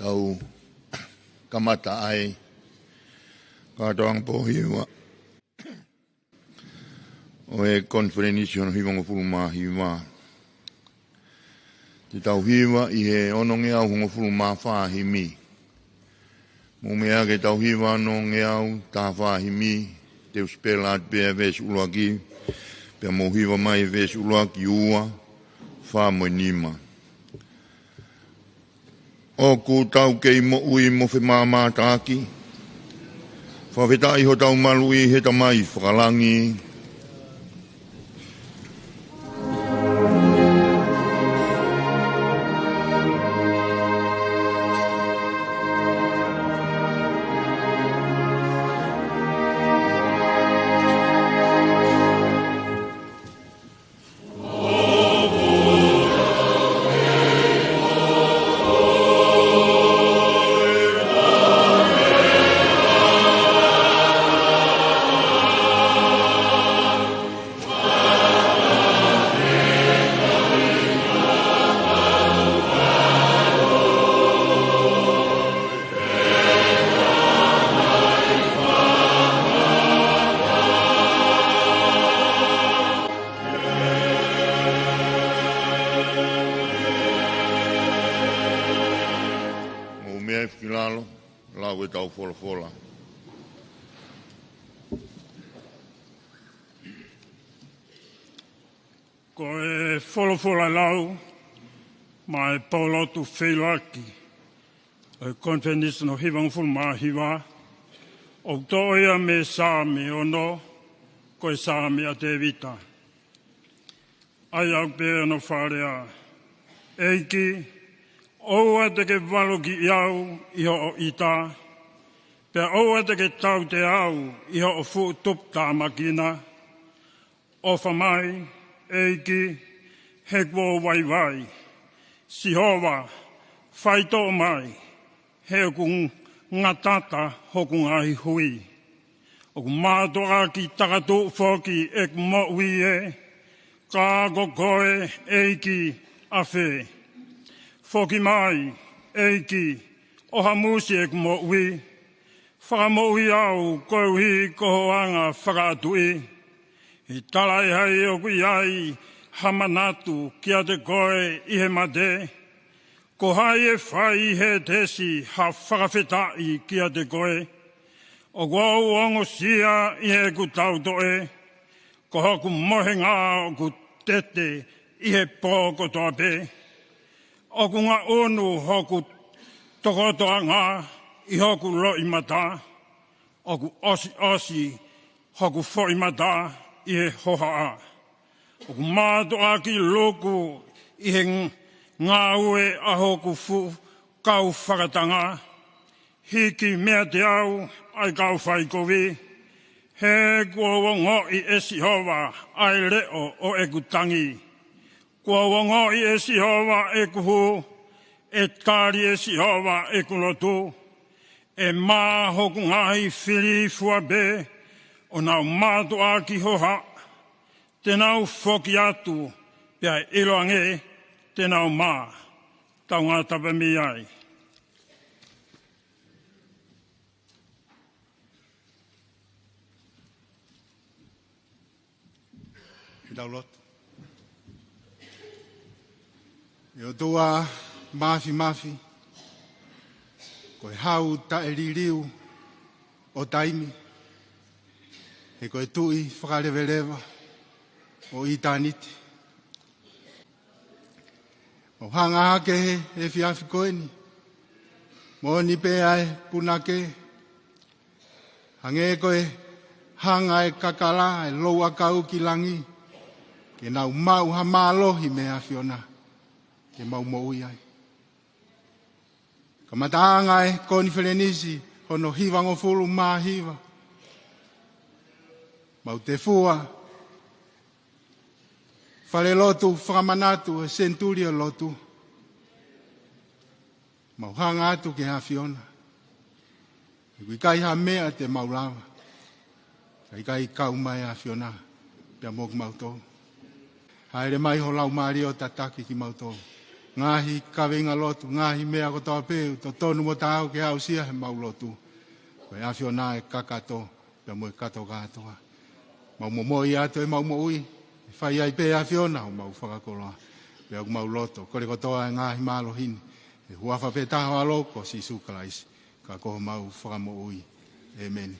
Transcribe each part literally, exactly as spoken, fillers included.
ʻAu kamata ai, kātoanga pō hiva ʻo e konifelenisi hono hivangofulu mā hiva. Te tau hiva ʻi he onongeau hongofulu mā fā himi. Mou meʻa ke tau hiva onongeau taha fā himi, te u sipela atu pē ʻa e veesi ʻuluaki, pea mou hiva mai veesi ʻuluaki, ua, fā mo e nima. ʻOku tau kei moʻui mo femāmātaaki. Fakafetaʻi hotau maluʻi he Tamai fakalangi. Mou meʻa ʻi he fakilalo, lau ʻetau folofola. Ko e folofola lau maʻa e pōlotu feiloaki ʻo e konifelenisi hono hivangofulu mā hiva, ʻoku toʻo ia mei he Saame ono, ko e Saame ʻa Tēvita. ʻA ia ʻoku pehē hono fakalea: ʻEiki, ʻoua te ke valokiʻi au ʻi hoʻo ʻita, pea ʻoua te ke tautea au ʻi hoʻo fuʻu tuputāmakina. ʻOfa mai, ʻEiki, he kuo u vaivai. Sihova, faitoʻo mai, he ʻoku ngatata hoku ngaahi hui. ʻOku mātuʻaki takatuʻu foki ʻeku moʻui ē, ka ko koe, ʻEiki, ʻafē? Foki mai, ʻEiki, ʻo hamusi ʻeku moʻui. Fakamoʻui au koeʻuhi ko hoʻo anga fakaʻatuʻi. He talaʻehai ʻoku ʻi ai ha manatu kiate koe ʻi he mate? Ko hai ʻe fai ʻi Hētesi ha fakafetaʻi kiate koe? ʻOku ou ongosia ʻi heʻeku tautoʻe, ko hoku mohenga ʻoku tete ʻi he pō kotoa pē. ʻOku ngaʻunu hoku tokotoʻanga ʻi hoku loʻimata, ʻoku ʻosiʻosi hoku foʻi mata ʻi he hohaʻa. ʻOku mātuʻaki luku ʻi he ng-, ngāue ʻa hoku fuʻu kau fakatanga. Hiki meiate au ʻa e kau faikovi, he kuo u ongoʻi ʻe Sihova ʻa e leʻo ʻo ʻeku tangi. Kuo u ongoʻi ʻe Sihova ʻeku hū, ʻe tali ʻe Sihova ʻeku lotu. ʻE mā hoku ngaahi fili fua pē, ʻo nau mātuʻaki hohaʻa. Te nau foki atu, pea ʻe ʻiloange te nau mā. Tau ngāue tapu mei ai. Ke tau lotu. ʻE ʻOtua Māfimafi, ko e hau taʻeliliu ʻo taimi, he ko e Tuʻi fakaleveleva ʻo ʻitāniti. Mau hanga hake he, he efiafi ko eni, moʻoni pē ʻa e punake, hangē ko e hanga ʻe he kakala ʻa e louʻakau ki langi, ke nau maʻu ha mālohi mei he ʻAfiona, ke mau moʻui ai. Kamataʻanga e konifelenisi hono hivangofulu mā hiva. Mau tefua falelotu fakamanatu e senituli ʻo e lotu. Mau hanga atu ki he ʻAfiona. He ʻoku ʻikai ha meʻa te mau lava, ka ʻikai kau mai ʻa e ʻAfiona pea mo kimautolu. Hāʻele mai ho Laumālie ʻo tataki kimautolu. ngaahi kaveinga lotu, ngaahi meʻa kotoa pē ʻoku totonu mo taau ke aʻusia heʻemau lotu. Ko e ʻAfiona ʻa e kakato pea mo e kātoa kātoa. Mau momoi atu ʻemau moʻui, ʻe fai ai pē ʻe he ʻAfiona homau fakakoloa. Pea ʻoku mau loto, kole kotoa e ngaahi mālohi ni ʻi he huafa pē taha ʻo e ʻAlo ko Sīsū Kalaisi, ka ko homau Fakamoʻui. ʻĒmeni.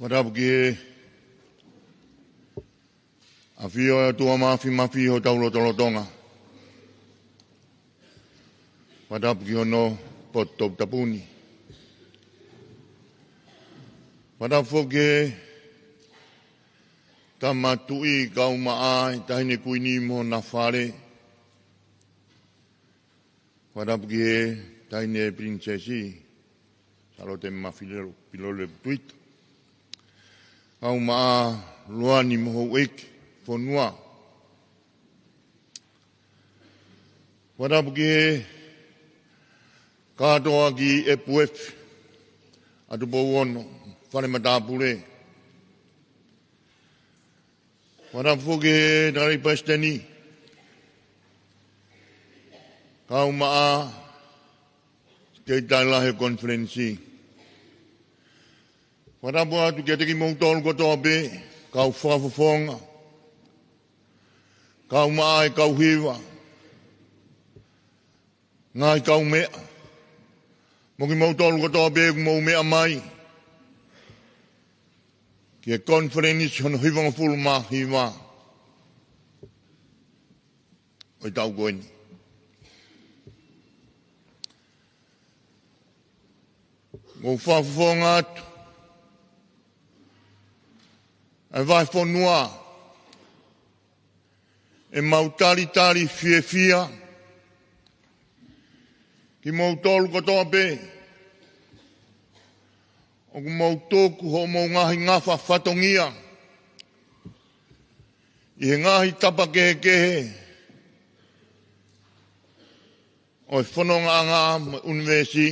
Fakatapu ki he ʻAfio ʻa e ʻOtua Māfimafi ʻi hotau lotolotonga. Fakatapu ki hono potu toputapu ni. Fakatapu foki ki he Tama Tuʻi, kaumaʻa e Taʻahine Kuini mo hona fale. Fakatapu ki he Taʻahine Pilinisesi, Sālote Mafilelo Pilolevu Tuita. Kaumaʻa Loani mo houʻeiki fonua. Fakatapu ki he kātoa ki ʻEpuefi, ʻa Tupou Ono, Fale Matāpule. Fakatapu foki ki he Tangataʻeiki Palesiteni, kaumaʻa Sekelitali Lahi ʻo e Konifelenisi. Fakatapu atu kiate kimoutolu kotoa pē, kau fakafofonga, kaumaʻa e kau hiva, ngaahi kaumeʻa, mo kimoutolu kotoa pē ʻoku mou meʻa mai ki he konifelenisi hono hivangofulu mā hiva ʻo e taʻu ko eni. ʻOku ou fakafofonga atu ʻa e vahefonua ʻemau talitali fiefia kimoutolu kotoa pē ʻoku mou tuku hoʻomou ngaahi ngafa fatongia ʻi he ngaahi tapa kehekehe ʻo e fonongaʻanga mo e ʻunivēsi.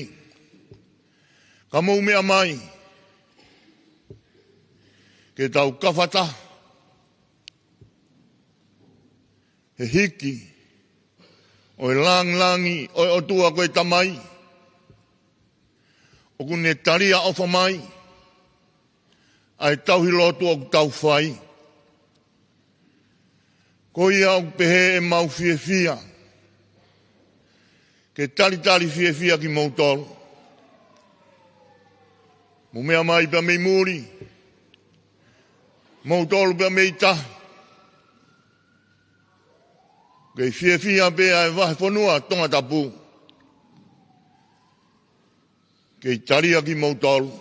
Ka mou meʻa mai ke tau kafataha he hiki ʻo e langilangi ʻo e ʻOtua ko e Tamai, ʻoku ne taliʻi ʻofa mai ʻa e tauhi lotu ʻoku tau fai. Ko ia ʻoku pehē ʻemau fiefia ke talitali fiefia kimoutolu. Mou meʻa mai pea mei muli, moutolu pea mei tahi. Kei fiefia pē ʻa e vahefonua Tongatapu. Kei talia kimoutolu.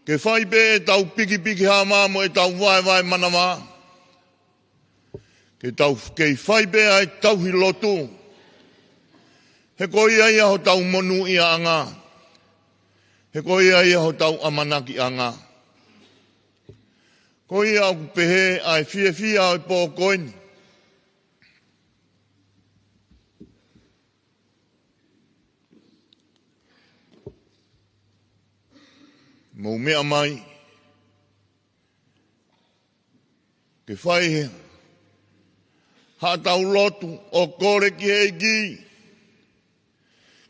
Ke fai pē ʻetau pikipiki hama mo ʻetau vaevae manava. Ke tau kei fai pē ʻa e tauhi lotu. He ko ia ia hotau monūʻiaʻanga. He ko ia ia hotau ʻamanakiʻanga. Ko ia ʻoku pehē ʻa e fiefia ʻo e pō ko eni. Mou meʻa mai ke fai he haʻatau lotu ʻo kole ki he ʻEiki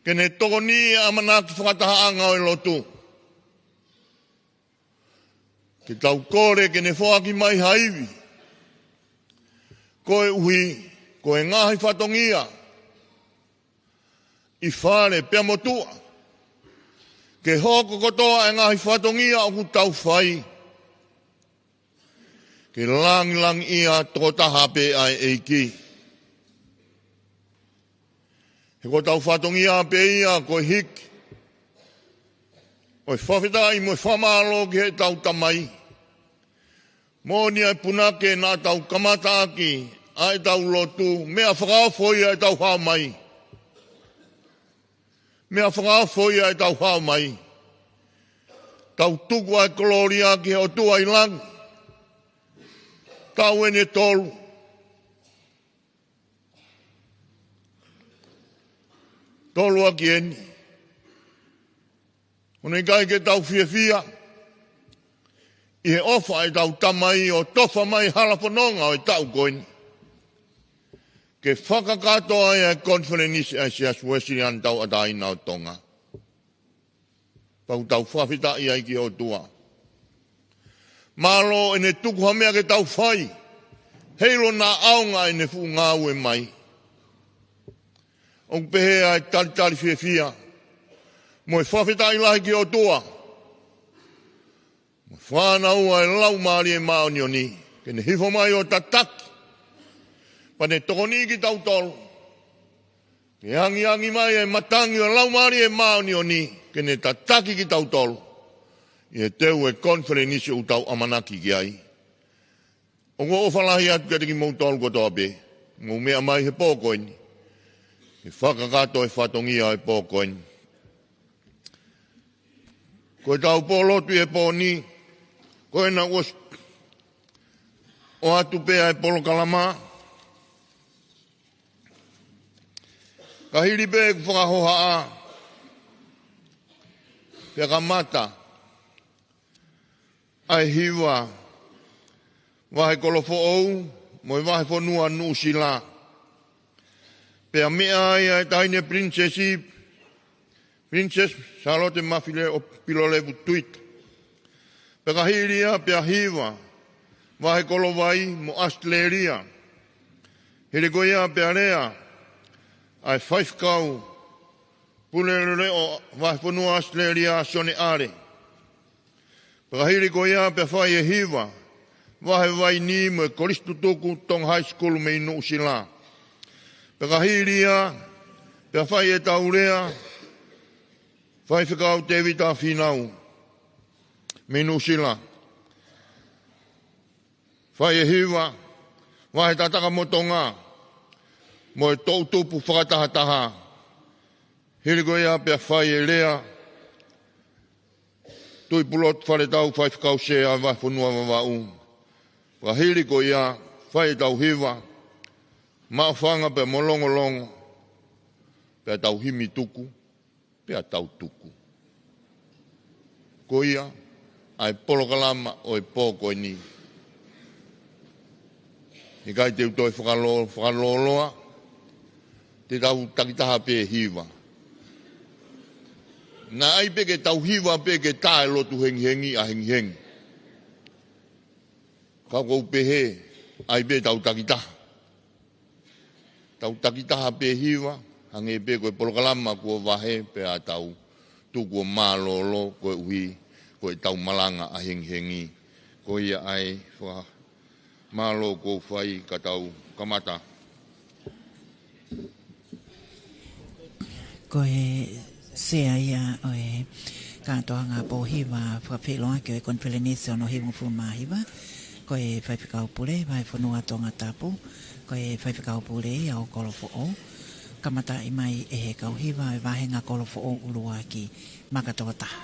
ke ne tokoniʻi ʻa e ʻamanaki fakatahaʻanga ʻo e lotu. Ke tau kole ke ne foaki mai ha ivi, koeʻuhi ko e ngaahi fatongia ʻi fale pea mo tuʻa, ke hoko kotoa e ngaahi fatongia ʻoku tau fai ke langilangiʻia tokotaha pē ʻa e ʻEiki. He ko hotau fatongia pē ia ko e hiki ʻo e fakafetaʻi mo e fakamālō ki heʻetau Tamai. Moʻoni ʻa e punake naʻa tau kamataʻaki ʻa ʻetau lotu, meʻa fakaofo ia ʻetau hao mai. Meʻa fakaofo ia ʻetau hao mai. Tau tuku ʻa e kolōlia ki he ʻOtua ʻi langi. Taʻu eni ʻe tolu. Tolu ʻaki eni. ʻOku ʻikai ke tau fiefia ʻi he ʻofa ʻetau Tamai ʻo tofa mai hala fononga ʻo e taʻu ko eni ke fakakakato ai ʻa e konifelenisi ʻa e Siasi Uēsiliana Tauʻatāina ʻo Tonga? Pea ʻoku tau fakafetaʻi ai ki he ʻOtua. Mālō ʻene tuku ha meʻa ke tau fai, heiʻilo naʻa ʻaonga ʻene fuʻu ngāue mai. ʻOku pehē ʻa e talitali fiefia mo e fakafetaʻi lahi ki he ʻOtua mo e fānau ʻa e Laumālie Māʻoniʻoni, ke ne hifo mai ʻo tataki pea ne tokoniʻi kitautolu. Ke angiangi mai e matangi ʻo e Laumālie Māʻoniʻoni ke ne tataki kitautolu ʻi he teu e konifelenisi ʻoku tau ʻamanaki ki ai. ʻOku ou ʻofa lahi atu kiate kimoutolu kotoa pē, mou meʻa mai he pō ko eni ke fakakakato e fatongia ʻo e pō ko eni. Ko ʻetau pō lotu ʻi he pō ni, ko ena kuo ʻosi ʻoatu pē ʻa e polokalama. Ka hili pē ʻeku fakahohaʻa, pea kamata ʻa e hiva Vahekolofoʻou mo e Vahefonua Nuʻusila. Pea meʻa ai ʻa e Taʻahine Pilinisesi, Princess Sālote Mafile ʻo Pilolevu Tuita. Pea ka hili ia pea hiva Vahekolovai mo ʻAositelēlia. Hili ko ia pea lea ʻa e Faifekau Pule Leʻoleʻo Vahefonua ʻAositelēlia, Sione ʻAle. Pea ka hili ko ia pea fai e hiva Vahevaini mo e Kolisi Tutuku Tonga High School mei Nuʻusila. Pea ka hili ia pea fai ʻetau lea Faifekau Tēvita Fīnau mei Nuʻusila. Fai e hiva, vahe Takataka mo Tonga, mo e toʻutupu fakatahataha. Hili ko ia pea fai e lea, Tuʻipulotu Faletau, Faifekau Sea Vahefonua Vavaʻu. Pea hili ko ia, fai ʻetau hiva, maʻufanga pea mo longolongo, pea tau himi tuku, pea tau tuku. Ko ia ʻa e polokalama ʻo e pō ko eni. ʻIkai te u toe fakalo-, fakalōloa, te tau takitaha pē hiva. Naʻe ʻai pē ke tau hiva pē ke tā e lotu hengihengi ʻa hengihengi. Ka ʻoku ou pehē, ʻai pē tau takitaha. Tau takitaha pē hiva, hangē pē ko e polokalama kuo vahe pea tau tuku ʻo mālōlō koeʻuhi ko ʻetau malanga ʻa hengihengi. Ko ia ai, fakamālō kuo fai ka tau kamata. Ko e Sea ia ʻo e kātoanga pō hiva fakafeʻiloaki ʻo e Konifelenisi hono hivangofulu mā hiva, ko e Faifekau Pule, Vahefonua Tongatapu, ko e Faifekau Pule ia ʻo Kolofoʻou. Kamataʻi mai ʻe he kau hiva ʻo e vāhenga Kolofoʻou ʻUluaki, Makatokotaha.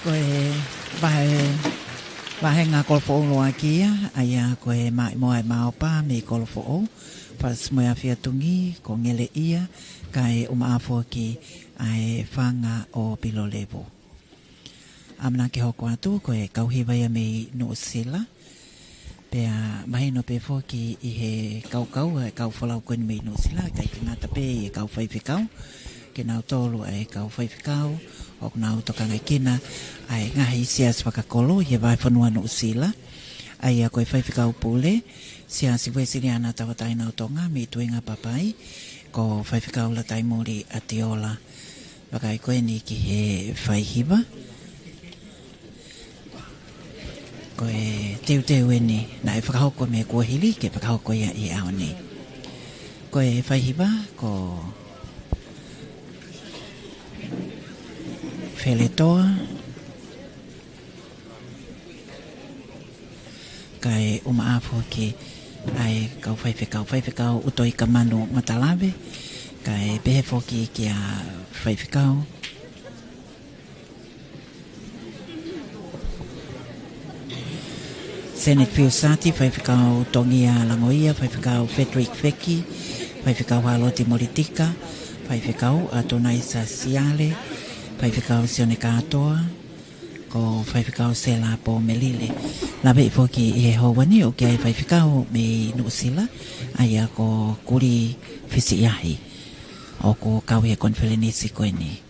Ko e vahe, vāhenga Kolofoʻou ʻUluaki ia, ʻa ia ko e Maʻimoa ʻe Maopa mei Kolofoʻou, Falasi Moeafi Atungi, ko Ngeleʻia, kae ʻumaʻā foki ʻa e Fanga ʻo Pilolevu. ʻAmanaki ke hoko atu, ko e kau hiva ia mei Nuʻusila. Pea mahino pē foki ʻi he kaukau ʻa e kau folau ko eni mei Nuʻusila, ʻikai ke ngata pē ʻi he kau faifekau, ke nau tolu ʻa e kau faifekau, ʻoku nau tokangaʻi kinaua ʻa e ngaahi siasi fakakolo ʻi he vahefonua Nuʻusila, ʻa ia ko e Faifekau Pule, Siasi Uēsiliana Tauʻatāina ʻo Tonga mei Tuʻinga Papai, ko Faifekau Lataimuli ʻAtiola. Vakai ko eni ki he fai hiva. Ko e teuteu eni naʻe fakahoko mei he kuohili ke fakahoko ia ʻi he ʻaho ni. Ko e fai hiva, ko Feletoa, kae ʻumaʻā foki ʻa e kau faifekau, Faifekau ʻUtoika Manu Matalave, kae pehē foki kia Faifekau Seneti Fiusati, Faifekau Tongia Langoia, Faifekau Frederick Feki, Faifekau Hāloti Molitika, Faifekau ʻAtonaisa Siale, Faifekau Sione Kātoa, ko Faifekau Sela Pōmelile. Laveʻi foki ʻi he houa ni ʻoku ʻi ai e faifekau mei Nuʻusila, ʻa ia ko Kuli Fisiʻiahi, ʻoku kau ʻi he konifelenisi ko eni.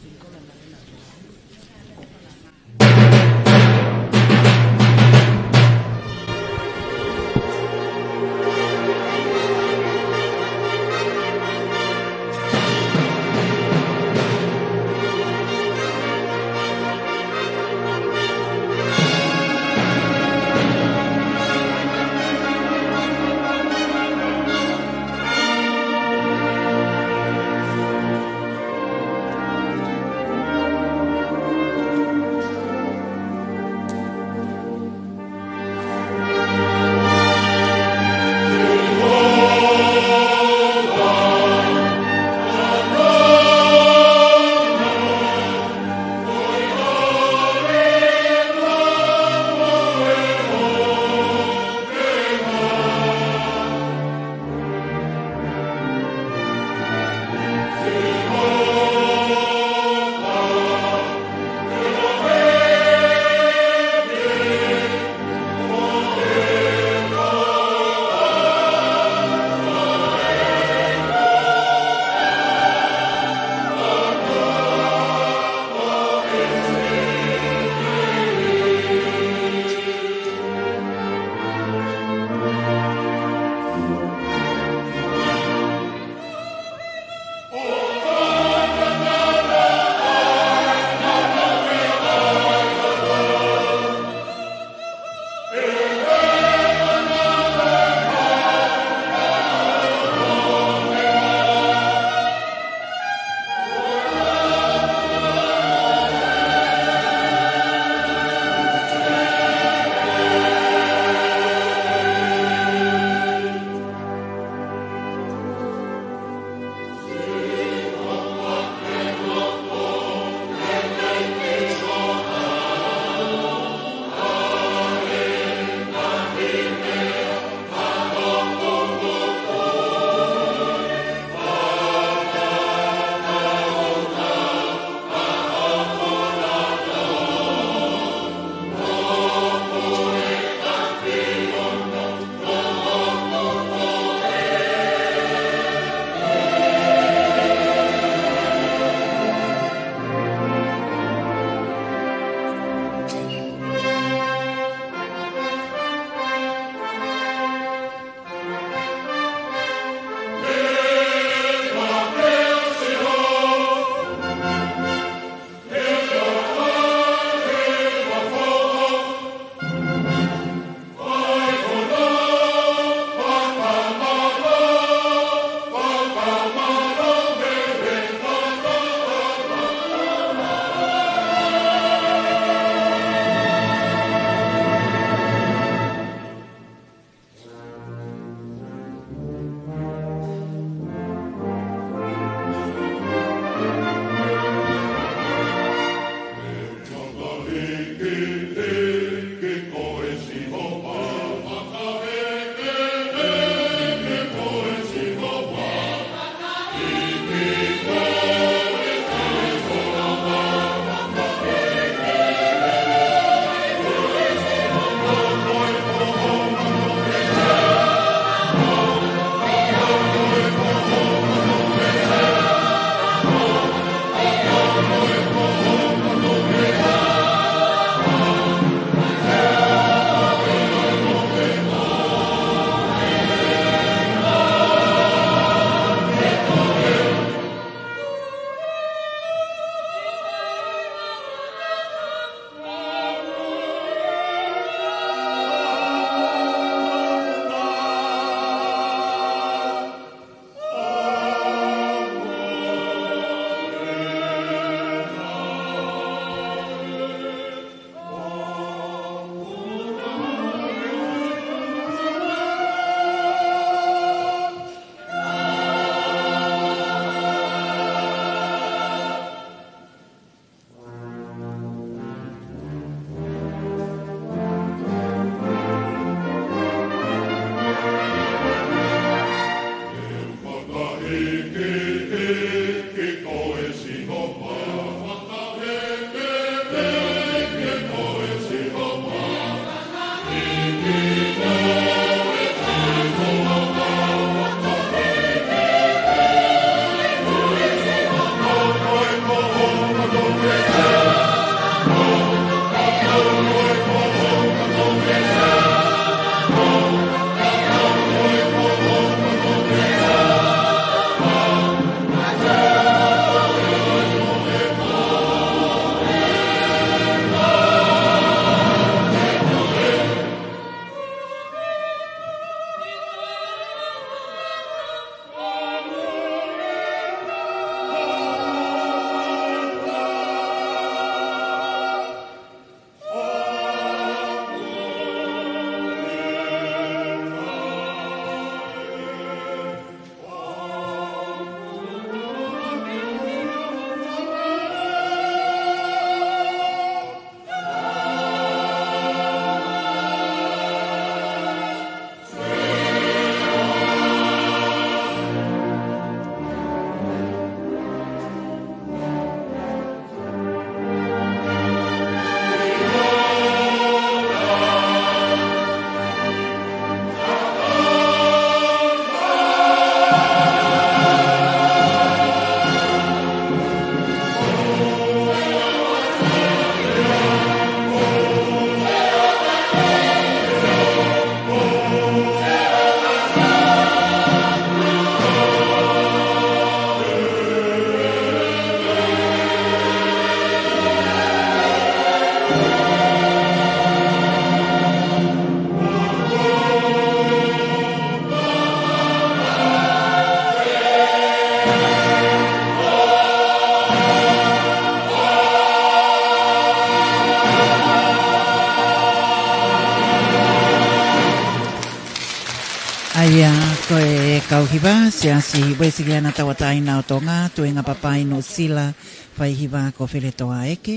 ʻIa, ko e kau hiva, Siasi Uēsiliana Tauʻatāina ʻo Tonga, Tuʻuenga Papai, Nuʻusila, fai hiva ko Fele Toaeke,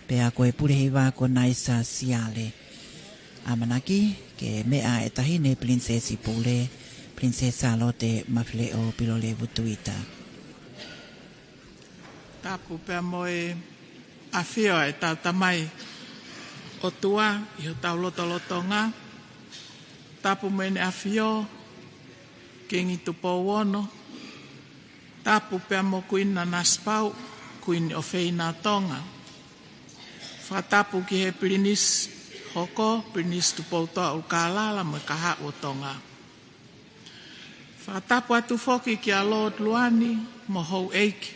pea ko e pule hiva ko Naisa Siale. ʻAmanaki ke meʻa e Taʻahine Pilinisesi Pule, Pilinisesi Sālote Mafileʻo Pilolevu Tuita. Tapu pea mo e ʻafio ʻa ʻetau Tamai ʻOtua ʻi hotau lotolotonga. Tapu mo ʻEne ʻAfio, Kingi Tupou Ono. Tapu pea mo Kuini Nanasipauʻu, Kuini ʻofeina ʻo Tonga. Fakatapu ki he Pilinisi hoko, Pilinisi Tupoutoʻa ʻUlukālala mo e Kahaʻu ʻo Tonga. Fakatapu atu foki kia Lord Luani mo houʻeiki.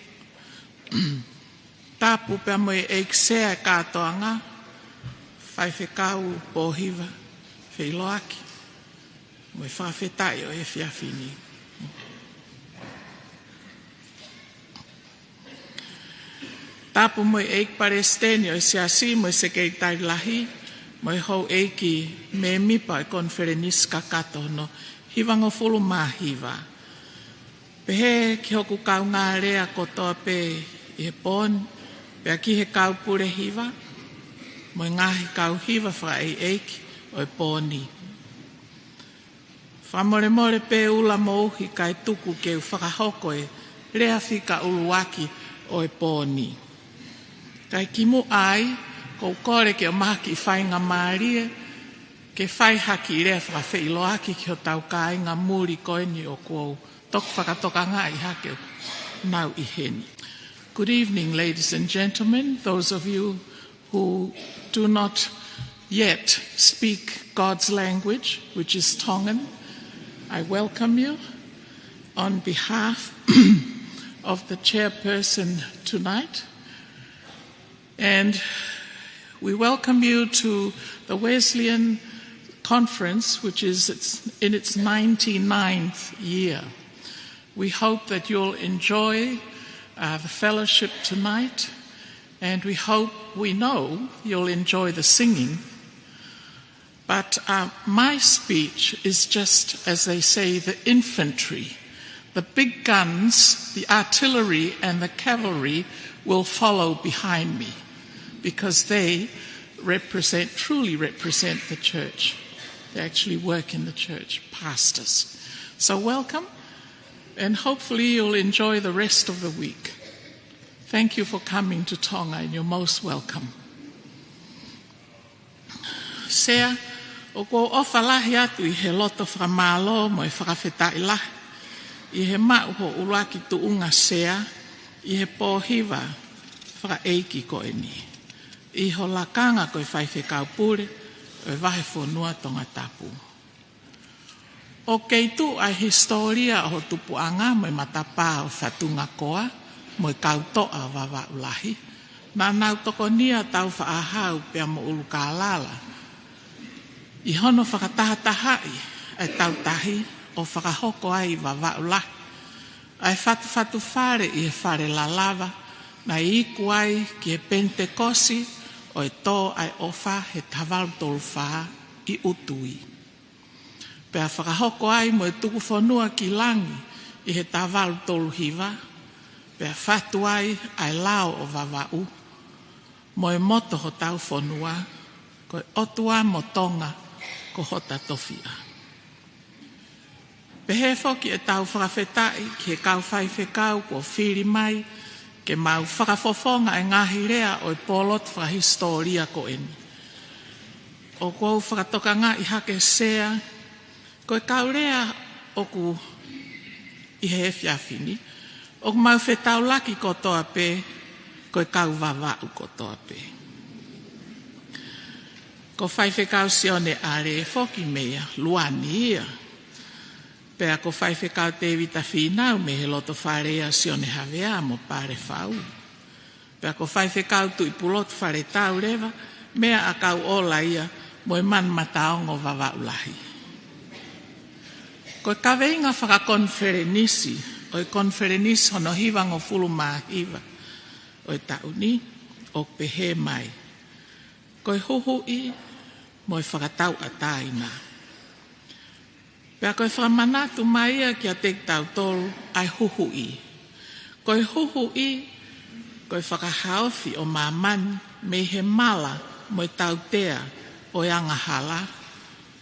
Tapu pea mo e ʻEiki Sea e kātoanga, Faifekau Pōhiva Feʻiloaki, mo e fakafetaʻi ʻo e efiafi ni. Tapu mo e ʻEiki Palesiteni ʻo e Siasi mo e Sekelitali Lahi, mo e houʻeiki mēmipa ʻo e konifelenisi kakato hono hivangofulu mā hiva. Pehē ki hoku kaungā lea kotoa pē ʻi he pō ni, pea ki he kau pule hiva, mo e ngaahi kau hiva fakaʻeiʻeiki ʻo e pō ni. Fakamolemole pē ʻula mo uhi kae tuku ke u fakahoko e lea fika ʻuluaki ʻo e pō ni. Kae kimuʻa ai, ʻoku ou kole ke ʻomai ha kiʻi faingamālie, ke fai ha kiʻi lea fakafeʻiloaki ki hotau kāinga muli ko eni ʻoku ou toki fakatokangaʻi hake ʻoku nau ʻi heni. Good evening, ladies and gentlemen, those of you who do not yet speak God's language, which is Tongan, I welcome you on behalf of the chairperson tonight. And we welcome you to the Wesleyan Conference, which is its, in its ninety-ninth year. We hope that you'll enjoy, uh, the fellowship tonight, and we hope, we know you'll enjoy the singing. But, uh, my speech is just, as they say, the infantry. The big guns, the artillery, and the cavalry will follow behind me because they represent, truly represent the church. They actually work in the church, pastors. So welcome, and hopefully you'll enjoy the rest of the week. Thank you for coming to Tonga, and you're most welcome. Sea, ʻoku ou ʻofa lahi atu ʻi he loto fakamālō mo e fakafetaʻi lahi ʻi he maʻu hoʻo ʻuluaki tuʻunga Sea ʻi he pō hiva fakaʻeiki ko eni, ʻi ho lakanga ko e Faifekau Pule ʻo e Vahefonua Tongatapu. ʻOku kei tuʻu ʻa e hisitōlia ʻo ho tupuʻanga mo e matapā ʻo Fatungakoa mo e kau toʻa ʻo Vavaʻu Lahi, naʻa nau tokonia Taufaʻāhau pea mo ʻUlukālala ʻi hono fakatahatahaʻi ʻa e tautahi ʻo fakahoko ai ʻi Vavaʻu Lahi ʻa e fatufatu fale ʻi he Fale Lalava, naʻe iku ai ki he Penitekosi ʻo e Tō ʻa e ʻOfa he taha valu tolu fā ʻi ʻUtui. Pea fakahoko ai mo e tuku fonua ki langi ʻi he taha valu tolu hiva, pea fatu ai ʻa e lao ʻo Vavaʻu, mo e moto hotau fonua, ko e ʻOtua mo Tonga ko hota tofiʻa. Pehē foki ʻetau fakafetaʻi ki he kau faifekau kuo fili mai ke mau fakafofonga e ngaahi lea ʻo e pōlotu fakahisitōlia ko eni. ʻOku ou fakatokangaʻi hake Sea, ko e kau lea ʻoku ʻi he efiafi ni, ʻoku mau fetaulaki kotoa pē, ko e kau Vavaʻu kotoa pē. Ko Faifekau Sione ʻAle foki mei Luani ia. Pea ko Faifekau Tēvita Fīnau mei he loto fale ia ʻo Sione Havea mo Pale Fau. Pea ko Faifekau Tuʻipulotu Faletau leva, meia ʻAkauʻola ia mo e Manu Mataongo Vavaʻu Lahi. Ko e kaveinga fakakonifelenisi ʻo e konifelenisi hono hivangofulu mā hiva ʻo e taʻu ni, ʻoku pehē mai, ko e huhuʻi mo e fakatauʻatāina. Pea ko e fakamanatu mai ia kiate kitautolu ʻa e huhuʻi. Ko e huhuʻi, ko e fakahaofi ʻo māmani mei he mala mo e tautea ʻo e angahala,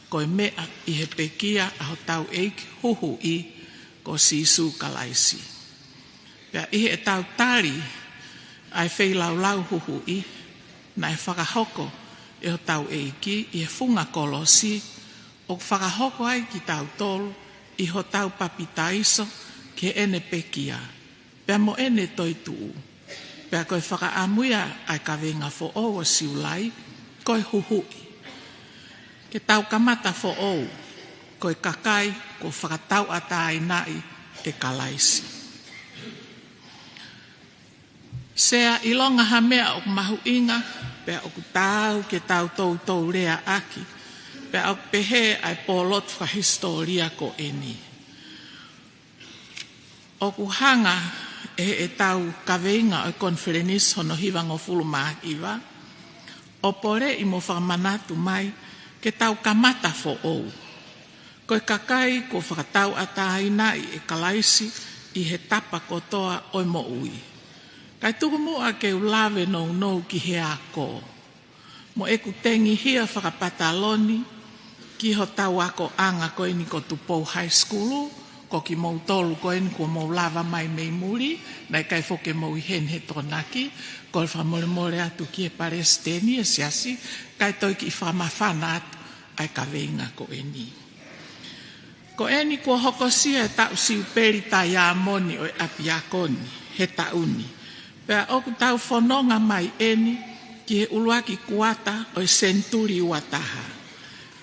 ko e meʻa ʻi he pekia ʻa hotau ʻEiki huhuʻi ko Sīsū Kalaisi. Pea ʻi heʻetau tali ʻa e feilaulau huhuʻi naʻe fakahoko ʻe hotau ʻEiki ʻi he funga kolosi, ʻoku fakahoko ai kitautolu ʻi hotau papitaiso ki heʻene pekia pea mo ʻene toetuʻu. Pea ko e fakaʻamu ia ʻa e kaveinga foʻou ʻo Siulai, ko e huhuʻi. Ke tau kamata foʻou, ko e kakai kuo fakatauʻatāinaʻi ʻe Kalaisi. Sea, ʻilonga ha meʻa ʻoku mahuʻinga, pea ʻoku taau ke tau toutou leaʻaki, pea ʻoku pehē ʻa e pōlotu fakahisitōlia ko eni. ʻOku hanga ʻe heʻetau kaveinga ʻo e konifelenisi hono hivangofulu mā hiva ʻo poleʻi mo fakamanatu mai ke tau kamata foʻou. Ko e kakai kuo fakatauʻatāinaʻi ʻe Kalaisi ʻi he tapa kotoa ʻo e moʻui. Kae tuku muʻa ke u lave nounou ki he ako. Mo ʻeku tengihia fakapataloni ki hotau akoʻanga ko eni ko Tupou High School, ko kimoutolu ko eni kuo mou lava mai mei muli, naʻe ʻikai foki ke mou ʻi heni he Tokonaki, kole fakamolemole atu ki he palesiteni ʻo e siasi, kae toe kiʻi fakamafana atu ʻa e kaveinga ko eni. Ko eni kuo hokosia e taʻu siupeli taiamoni ʻo e ʻapiako ni he taʻu ni. Pea ʻoku tau fononga mai eni ki he ʻuluaki kuata ʻo e senituli ua taha.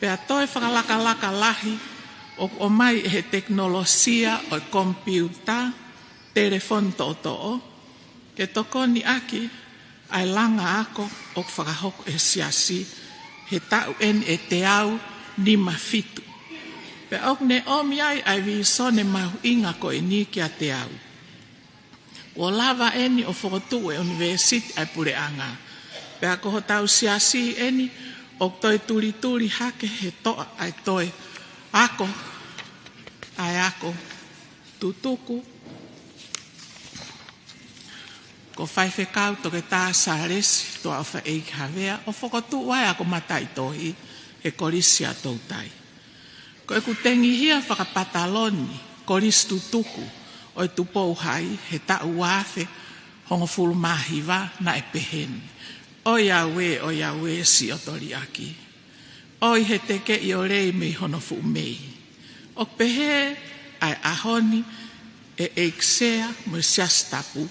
Pea toe fakalakalaka lahi ʻoku ʻomai ʻe he tekinolosia ʻo e komipiuta, telefoni toʻotoʻo, ke tokoni ʻaki ʻa e langa ako ʻoku fakahoko ʻe he siasi he taʻu eni ʻe teau nima fitu. Pea ʻoku ne ʻomi ai ʻa e vīsone mahuʻinga ko eni kiate au. Kuo lava eni ʻo fokotuʻu ʻe he ʻunivēsiti ʻa e puleʻanga. Pea ko hotau siasi eni ʻoku toe tulituli hake he toʻa ʻa e toe ako, ʻa e ako tutuku, ko Faifekau Toketā Sālesi Tuʻaʻofaʻeiki Havea, ʻo fokotuʻu ai ʻa e ako mataʻitohi he Kolisi ʻa Toutai. Ko ʻeku tengihia fakapataloni Kolisi Tutuku ʻo e Tupou Hai he taʻu ua afe hongofulu mā hiva naʻe peheni: ʻOiauē, ʻoiauē, siʻoto liʻaki. ʻOi he tekeʻi ʻo lei mei hono fuʻu mei. ʻOku pehē ʻa e ʻaho ni ʻe ʻEiki Sea mo e Siasi Tapu,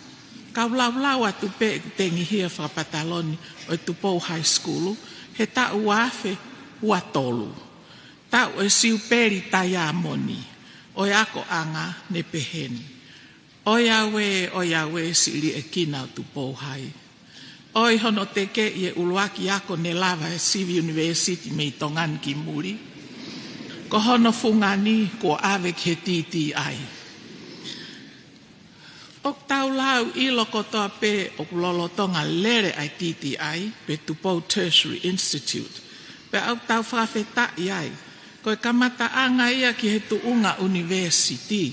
kau laulau atu pē ʻeku tengihia fakapataloni ʻo e Tupou High School he taʻu ua afe ua tolu. Taʻu ʻo e siupeli taiamoni ʻo e akoʻanga, ne peheni: ʻOiauē, ʻoiauē, siʻi liʻekina ʻo Tupou Hai. ʻOi hono tekeʻi e ʻuluaki ako ne lava he sivi ʻunivēsiti mei Tonga ni ki muli. Ko hono fungani kuo ʻave ki he T T I. ʻOku tau lau ʻilo kotoa pē ʻoku lolotonga lele ʻa e T T I pe Tupou Tertiary Institute. Pea ʻoku tau fakafetaʻi ai, ko e kamataʻanga ia ki he tuʻunga ʻunivēsiti.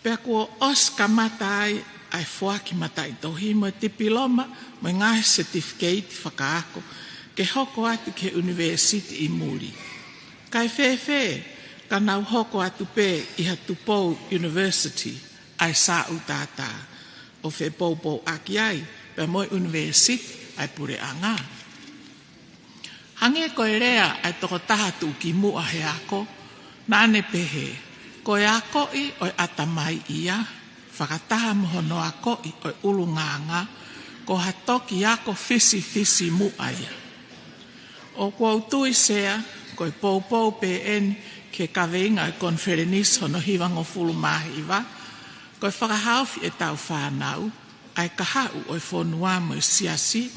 Pea kuo ʻosi kamata ai ʻa e foaki mataʻitohi mo e tipiloma mo e ngaahi setifikeiti fakaako ke hoko atu ki he ʻunivēsiti ʻi muli. Kae fēfē ka nau hoko atu pē ʻi ha Tupou University ʻa e sāʻutātā, ʻo fepoupouaki ai pea mo e ʻunivēsiti ʻa e puleʻanga? Hangē ko e lea ʻa e tokotaha tuʻukimuʻa he ako, naʻa ne pehē: Ko e akoʻi ʻo e ʻatamai ia, fakataha mo hono akoʻi ʻo e ʻulungaanga, ko ha toki ako fisifisimuʻa ia. ʻOku ou tui, Sea, ko e poupou pē eni ki he kaveinga ʻo e konifelenisi hono hivangofulu mā hiva, ko e fakahaofi ʻetau fānau, ʻa e kahaʻu ʻo e fonua mo e siasi,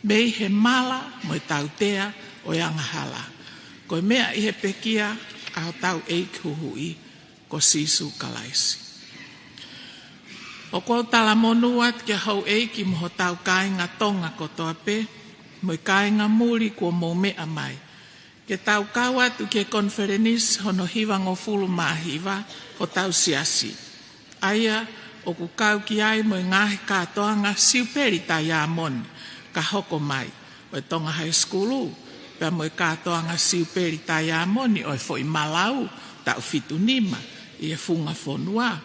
mei he mala mo e tautea ʻo e angahala. Ko e meʻa ʻi he pekia ʻa hotau ʻEiki huhuʻi ko Sīsū Kalaisi. ʻOku ou talamonū atu kia houʻeiki mo hotau kāinga Tonga kotoa pē, mo e kāinga muli kuo mou meʻa mai, Ke tau kau atu ki he konifelenisi hono hivangofulu mā hiva hotau siasi, ʻa ia ʻoku kau ki ai mo e ngaahi kātoanga Siupeli Taiamoni ka hoko mai, ʻo e Tonga High School, pea mo e kātoanga Siupeli Taiamoni ʻo e foʻi malau taʻu fitu nima ʻi he funga fonua.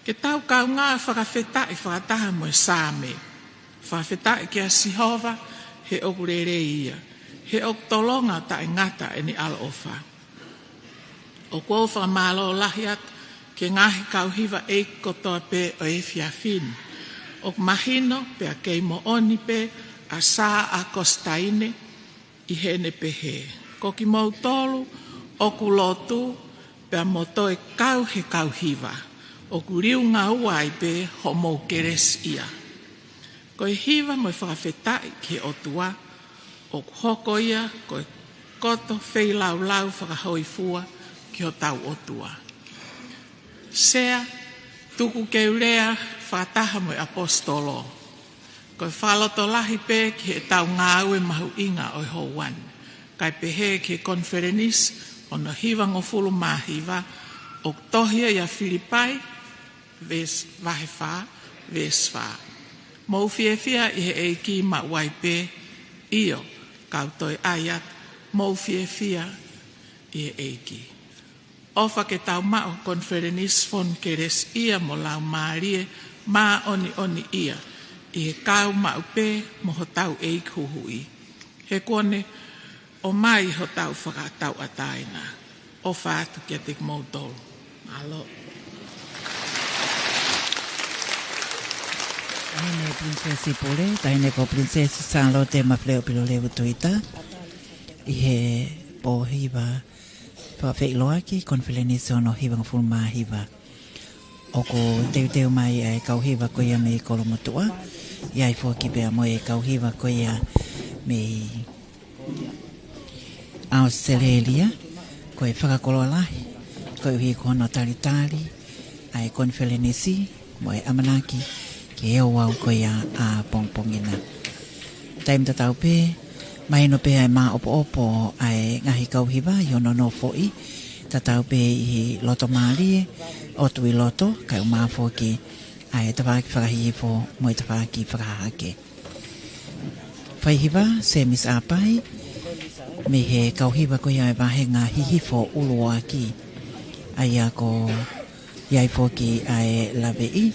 Ke tau kaungā fakafetaʻi fakataha mo e Saame. Fakafetaʻi kia Sihova, he ʻoku lelei ia, he ʻoku tolonga taʻengata ʻene ʻaloʻofa. ʻOku ou fakamālō lahi atu ki he ngaahi kau hiva ʻeiki kotoa pē ʻo e efiafi ni. ʻOku mahino pea kei moʻoni pē ʻa Sā ʻAkositaine ʻi heʻene pehē, ko kimoutolu ʻoku lotu pea mo toe kau he kau hiva, ʻoku liunga ua ai pē hoʻomou kelesiʻia. Ko e hiva mo e fakafetaʻi ki he ʻOtua, ʻoku hoko ia ko e koto feilaulau fakahōifua ki hotau ʻOtua. Sea, tuku ke u lea fakataha mo e ʻaposetolo. Ko e fakalotolahi pē ki heʻetau ngāue mahuʻinga ʻo e houa ni, kae pehē ki he konifelenisi hono hivangofulu mā hiva, ʻoku tohi ia ʻia Filipai, veesi, vahe fā, veesi fā. Mou fiefia ʻi he ʻEiki maʻu ai pē, ʻio, kau toe ʻai atu, mou fiefia ʻi he ʻEiki. ʻOfa ke tau maʻu konifelenisi fonu kelesiʻia mo laumālie māʻoniʻoniʻia ʻi he kau maʻu pē mo hotau ʻEiki Huhuʻi. He kuo ne ʻomai hotau fakatauʻatāina. ʻOfa atu kiate kimoutolu. Mālō. Taʻahine Pilinisesi Pule, Taʻahine ko Pilinisesi Sālote Mafileʻo Pilolevu Tuita, ʻi he pō hiva fakafeʻiloaki konifelenisi hono hivangofulu mā hiva. ʻOku teuteu mai ʻa e kau hiva ko ia mei Kolomotuʻa, ʻi ai foki pea mo e kau hiva ko ia mei ʻAositelēlia, ko e fakakoloa lahi, koeʻuhi ko hono talitali ʻa e konifelenisi mo e ʻamanaki ki he ouau ko ia ʻapongipongi na. Taimi tatau pē, mahino pē ʻa e māʻopoʻopo ʻa e ngaahi kau hiva ʻi hono nofoʻi, tatau pē ʻi loto mālie, ʻotu ʻi loto, kae ʻumaʻā foki ʻa e tafaʻaki fakahihifo mo e tafaʻaki fakahahake. Faihiva, Semisi ʻApai, mei he kau hiva ko ia ʻa e vāhenga hihifo ʻuluaki, ʻa ia ko ia ai foki ʻa e laveʻi.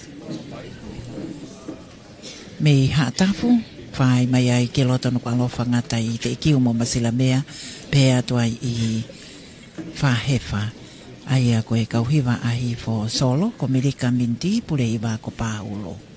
Mei Haʻatafu, fai mai ai ki loto ʻoku ʻalofa ngata ʻi Teʻekiu mo Masilamea, pea atu ai ʻi Fāhefa, ʻa ia ko e kau hiva ʻa Hihifo Solo, ko Milika Miniti, Puleiva ko Pāulo.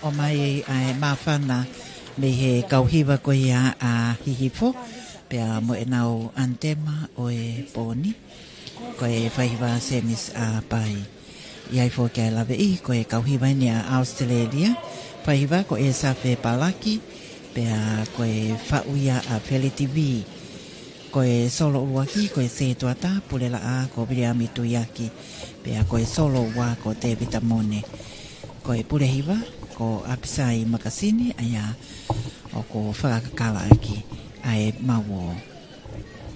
ʻOmai ʻa e māfana mei he kau hiva ko ia ʻa Hihifo, pea mo ʻenau ʻanitema ʻo e pō ni, ko e faihiva Semisi ʻApai. ʻI ai foki ʻa e laveʻi, ko e kau hiva eni ʻa ʻAositelēlia, faihiva ko ʻEsafe Palaki, pea ko e faʻu ia ʻa Feleti Vī. Ko e solo ʻuluaki, ko e sētuata, Pulelaʻā, ko Viliami Tuiaki, pea ko e solo ua, ko Tēvita Mone. Ko e pule hiva, ko ʻApisai Makasini, ʻa ia ʻoku fakakakala ʻaki ʻa e mauō.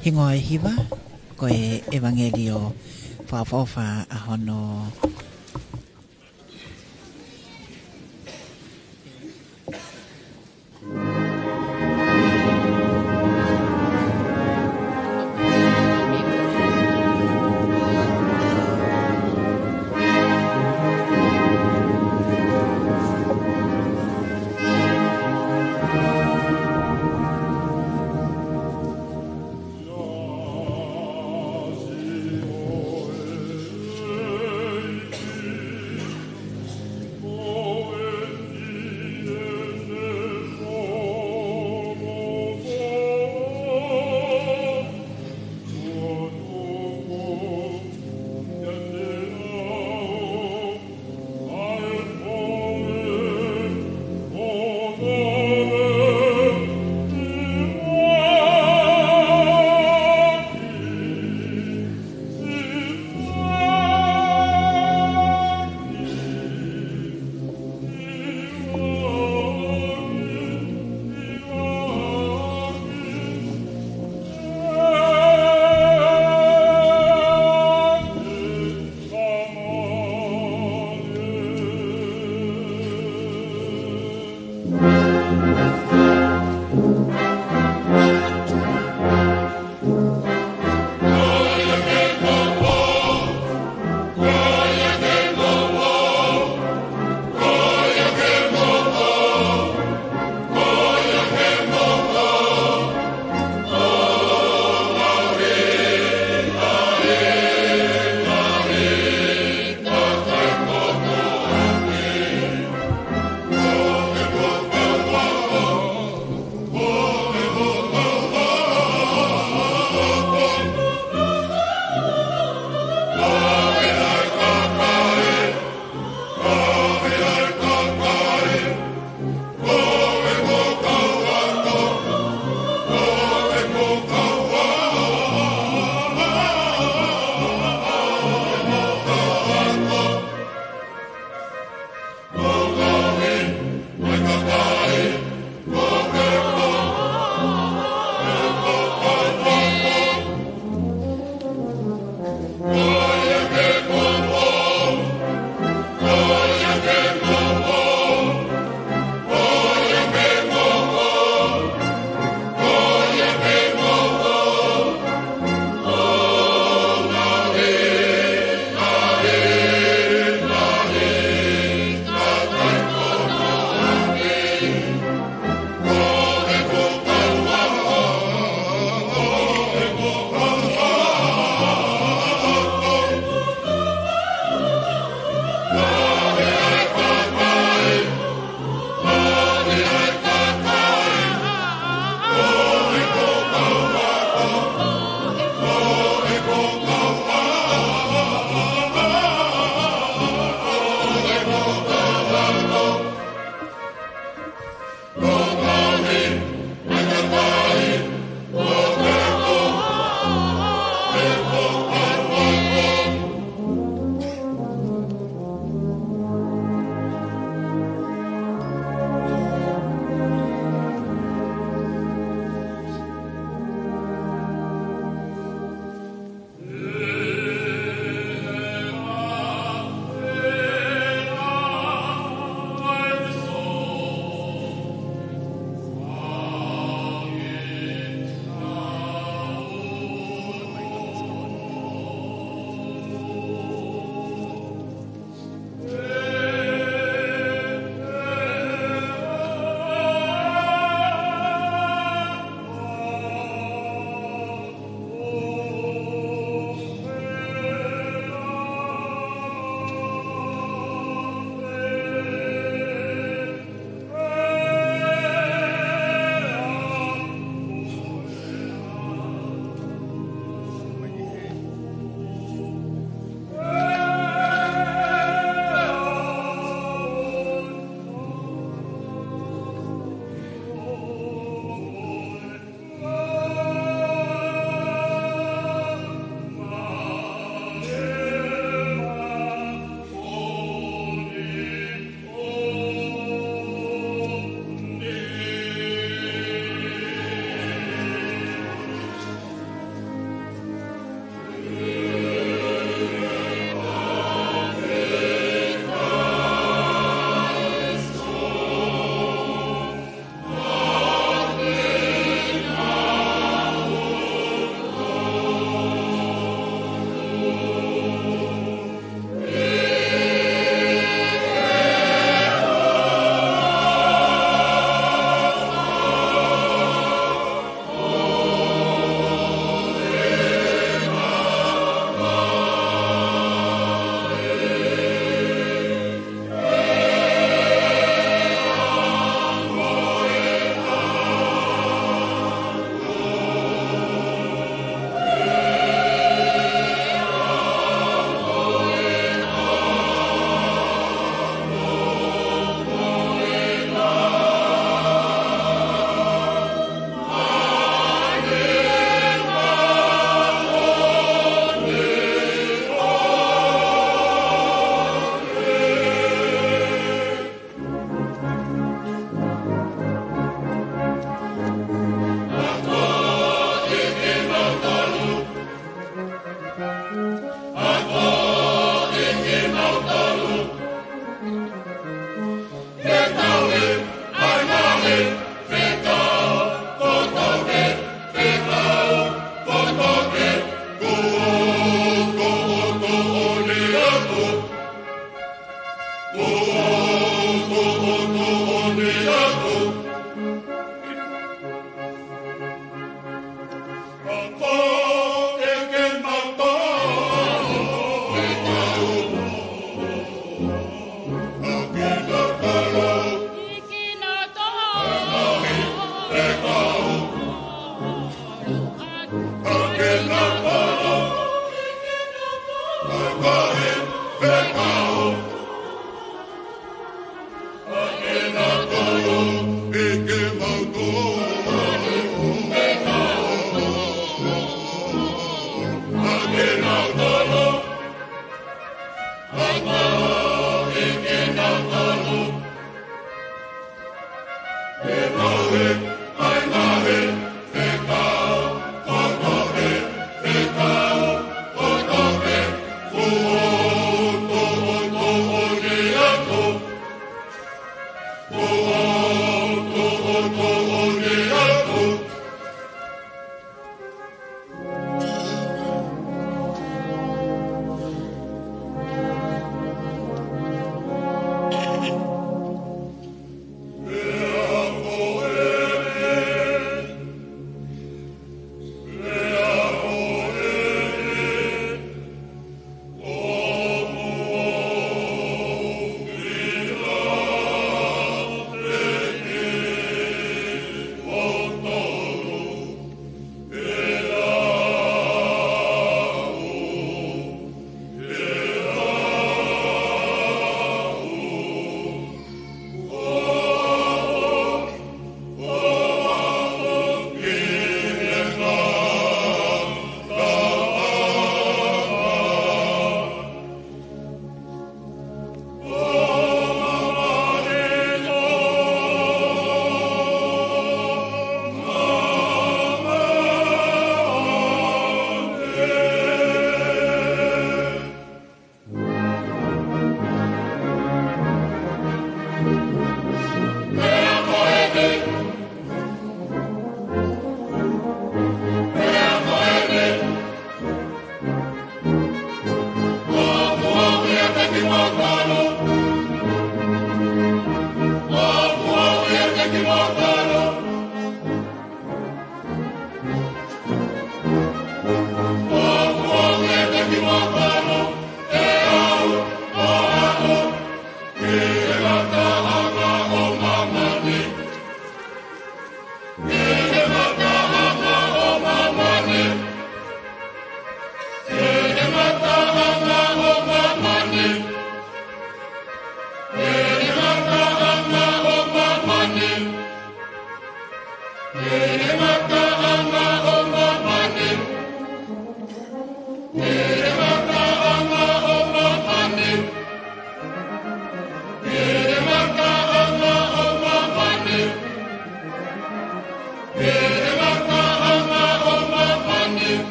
Hingoa e hiva, ko e ʻEvangelio Fakaʻofoʻofa ʻa hono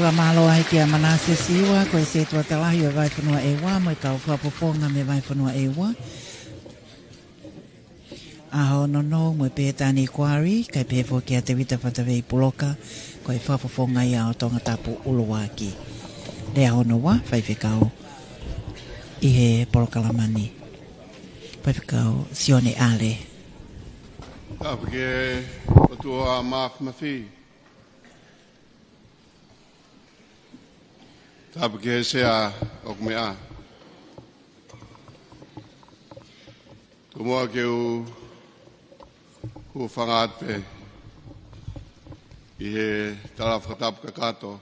Fakamālō ai kia Manase Siua, ko e sētuata lahi ʻo e Vahefonua ʻEua, mo e kau fakafofonga mei he Vahefonua ʻEua. ʻAho nounou mo e Pētani Kuari, kae pehē foki kia Tevita Fatavei Puloka, ko e fakafofonga ia ʻo Tongatapu ʻUluaki. Lea hono ua, faifekau ʻi he polokalama ni. Faifekau Sione ʻAle. Tapu ki he ʻOtua Māfimafi. Tapu ki he Sea ʻoku meʻa. Tomuʻa ke u hūfanga atu pē ʻi he tala fakatapu kakato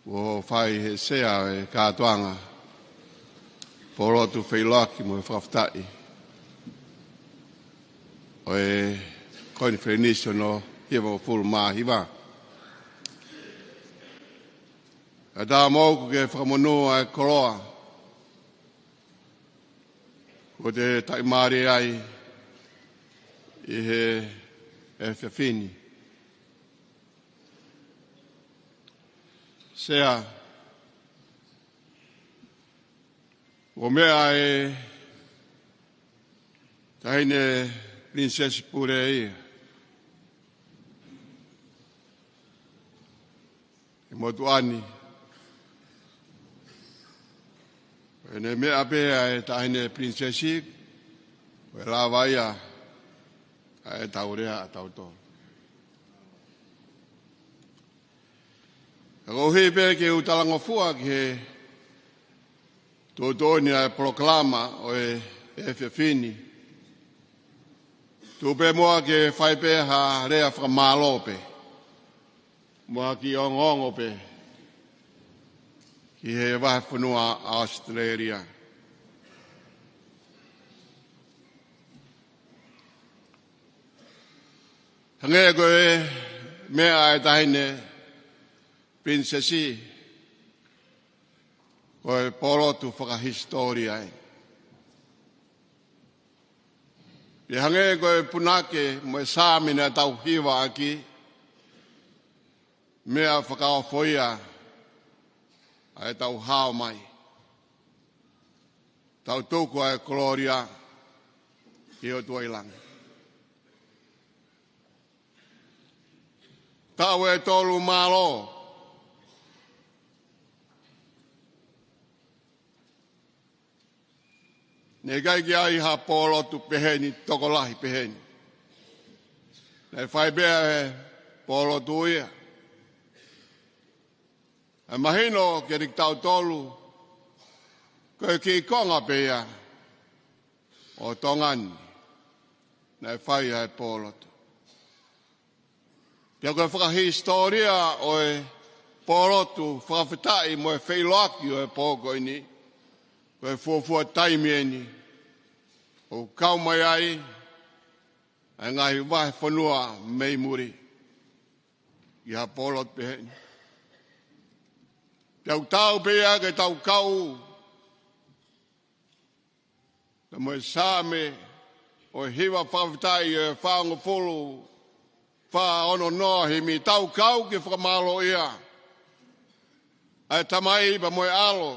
kuo fai he Sea ʻo e kātoanga Pōlotu Feʻiloaki mo e Fakafetaʻi ʻo e Konifelenisi hono hivangofulu mā hiva. Kae ʻatā moʻoku ke fakamonū ʻa e koloa kuo te taʻimālie ai ʻi he efiafi ni. Sea, kuo meʻa e Taʻahine Pilinisesi Pule ia ʻi he motuʻa ni. Ko ʻene meʻa pē ʻa e Taʻahine Pilinisesi, ko e lava ia ʻa e tau lea ʻa tautolu. Ka koeʻuhi pē ke u talangofua ki he tuʻutuʻuni ʻa e polokalama ʻo e efiafi ni, tuku pē muʻa ke fai pē ha lea fakamālō pē mo ha kiʻi ongoongo pē ki he Vahefonua ʻAositelēlia. Hangē ko e meʻa ʻa e Taʻahine Pilinisesi, ko e pōlotu fakahisitōlia eni. Pea hangē ko e punake mo e Saame naʻa tau hivaʻaki, meʻa fakaofo ia ʻa e tau hao mai, tau tuku ʻa e kolōlia ki he ʻOtua ʻi langi. Taʻu ʻe tolu mālō. Naʻe ʻikai ke ʻi ai ha pōlotu peheni, tokolahi peheni. Naʻe fai pē ʻe he pōlotu ia ʻa e mahino kiate kitautolu, ko e kiʻi konga pē ia ʻo Tonga ni naʻe fai ai e pōlotu. Pea ko e fakahisitōlia ʻo e pōlotu fakafetaʻi mo e feʻiloaki ʻo e pō ko eni, ko e fuofua taimi eni ʻoku kau mai ai ʻa e ngaahi vahefonua mei muli ʻi ha pōlotu peheni. Pea ʻoku taau pē ia ke tau kau pea mo e Saame ʻo e hiva fakafetaʻi ʻe fāngofulu fā ono noa himi, tau kau ke fakamālōʻia ʻa e Tamai pea mo e ʻAlo.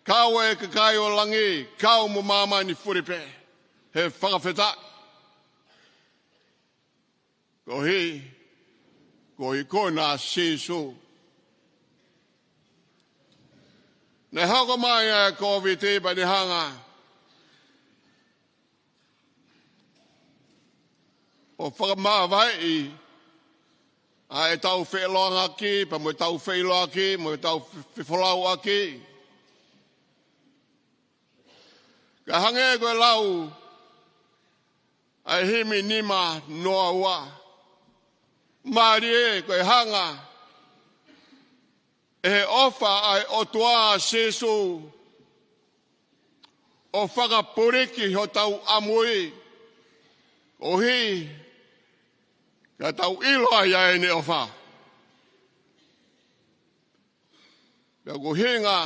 Kau e kakai ʻo langi, kau mo māmani fuli pē he fakafetaʻi. Koeʻuhi ko e ikuna ʻa Sīsū. Naʻe hoko mai ʻa e Kōviti pea ne hanga ʻo fakamāvaeʻi ʻa ʻetau feʻiloaki, pea mo ʻetau feʻiloaki, mo ʻetau fe-, fefolauʻaki. Ka hangē ko e lau ʻa e himi nima noa ua. Mālie ko e hanga ʻe he ʻofa ʻa e ʻOtua ʻa Sīsū ʻo fakapuliki hotau ʻamui. Koeʻuhi ka tau ʻilo ai ʻa ʻene ʻofa. Pea ko e ʻuhinga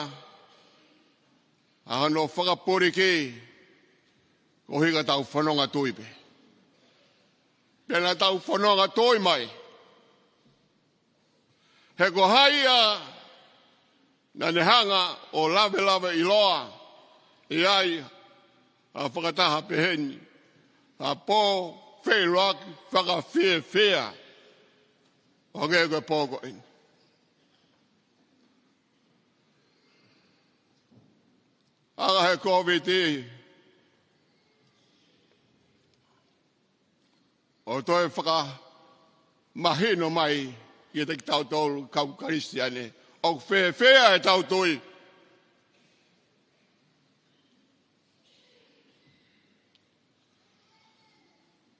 ʻa hono fakapuliki, koeʻuhi ka tau fononga tui pē. Pea naʻa tau fononga tui mai. He ko hai ia naʻa ne hanga ʻo lavelave ʻiloa ʻi ai ʻa e fakataha pehē ni, ʻa e pō feʻiloaki fakafiefia ʻo hangē ko e pō ko eni. ʻAlu he Kōviti ʻo toe fakamahino mai kiate kitautolu kau Kalisitiane ʻoku fēfē ʻetau tui.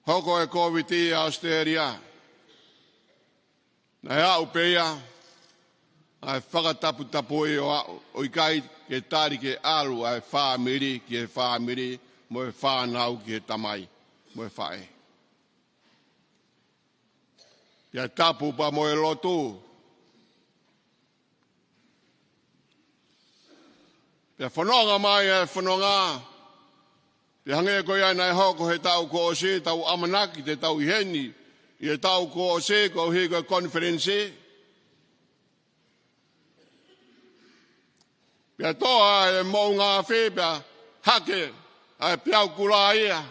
Hoko e Kōviti ʻi ʻAositelēlia. Naʻe aʻu pē ia ʻa e fakataputapui ʻo aʻu, ʻo ʻikai ke tali ke ʻalu ʻa e fāmili ki he fāmili, mo e fānau ki he tamai mo e faʻē. Pea tapu pea mo e lotu. Pea fononga mai ʻa e fononga. Pea hangē ko ia naʻe hoko he taʻu kuo ʻosi, tau ʻamanaki te tau ʻi heni ʻi he taʻu kuo ʻosi, koeʻuhi ko e konifelenisi. Pea toʻo ʻa e moʻunga afi, pea hake ʻa e peau kulā ia.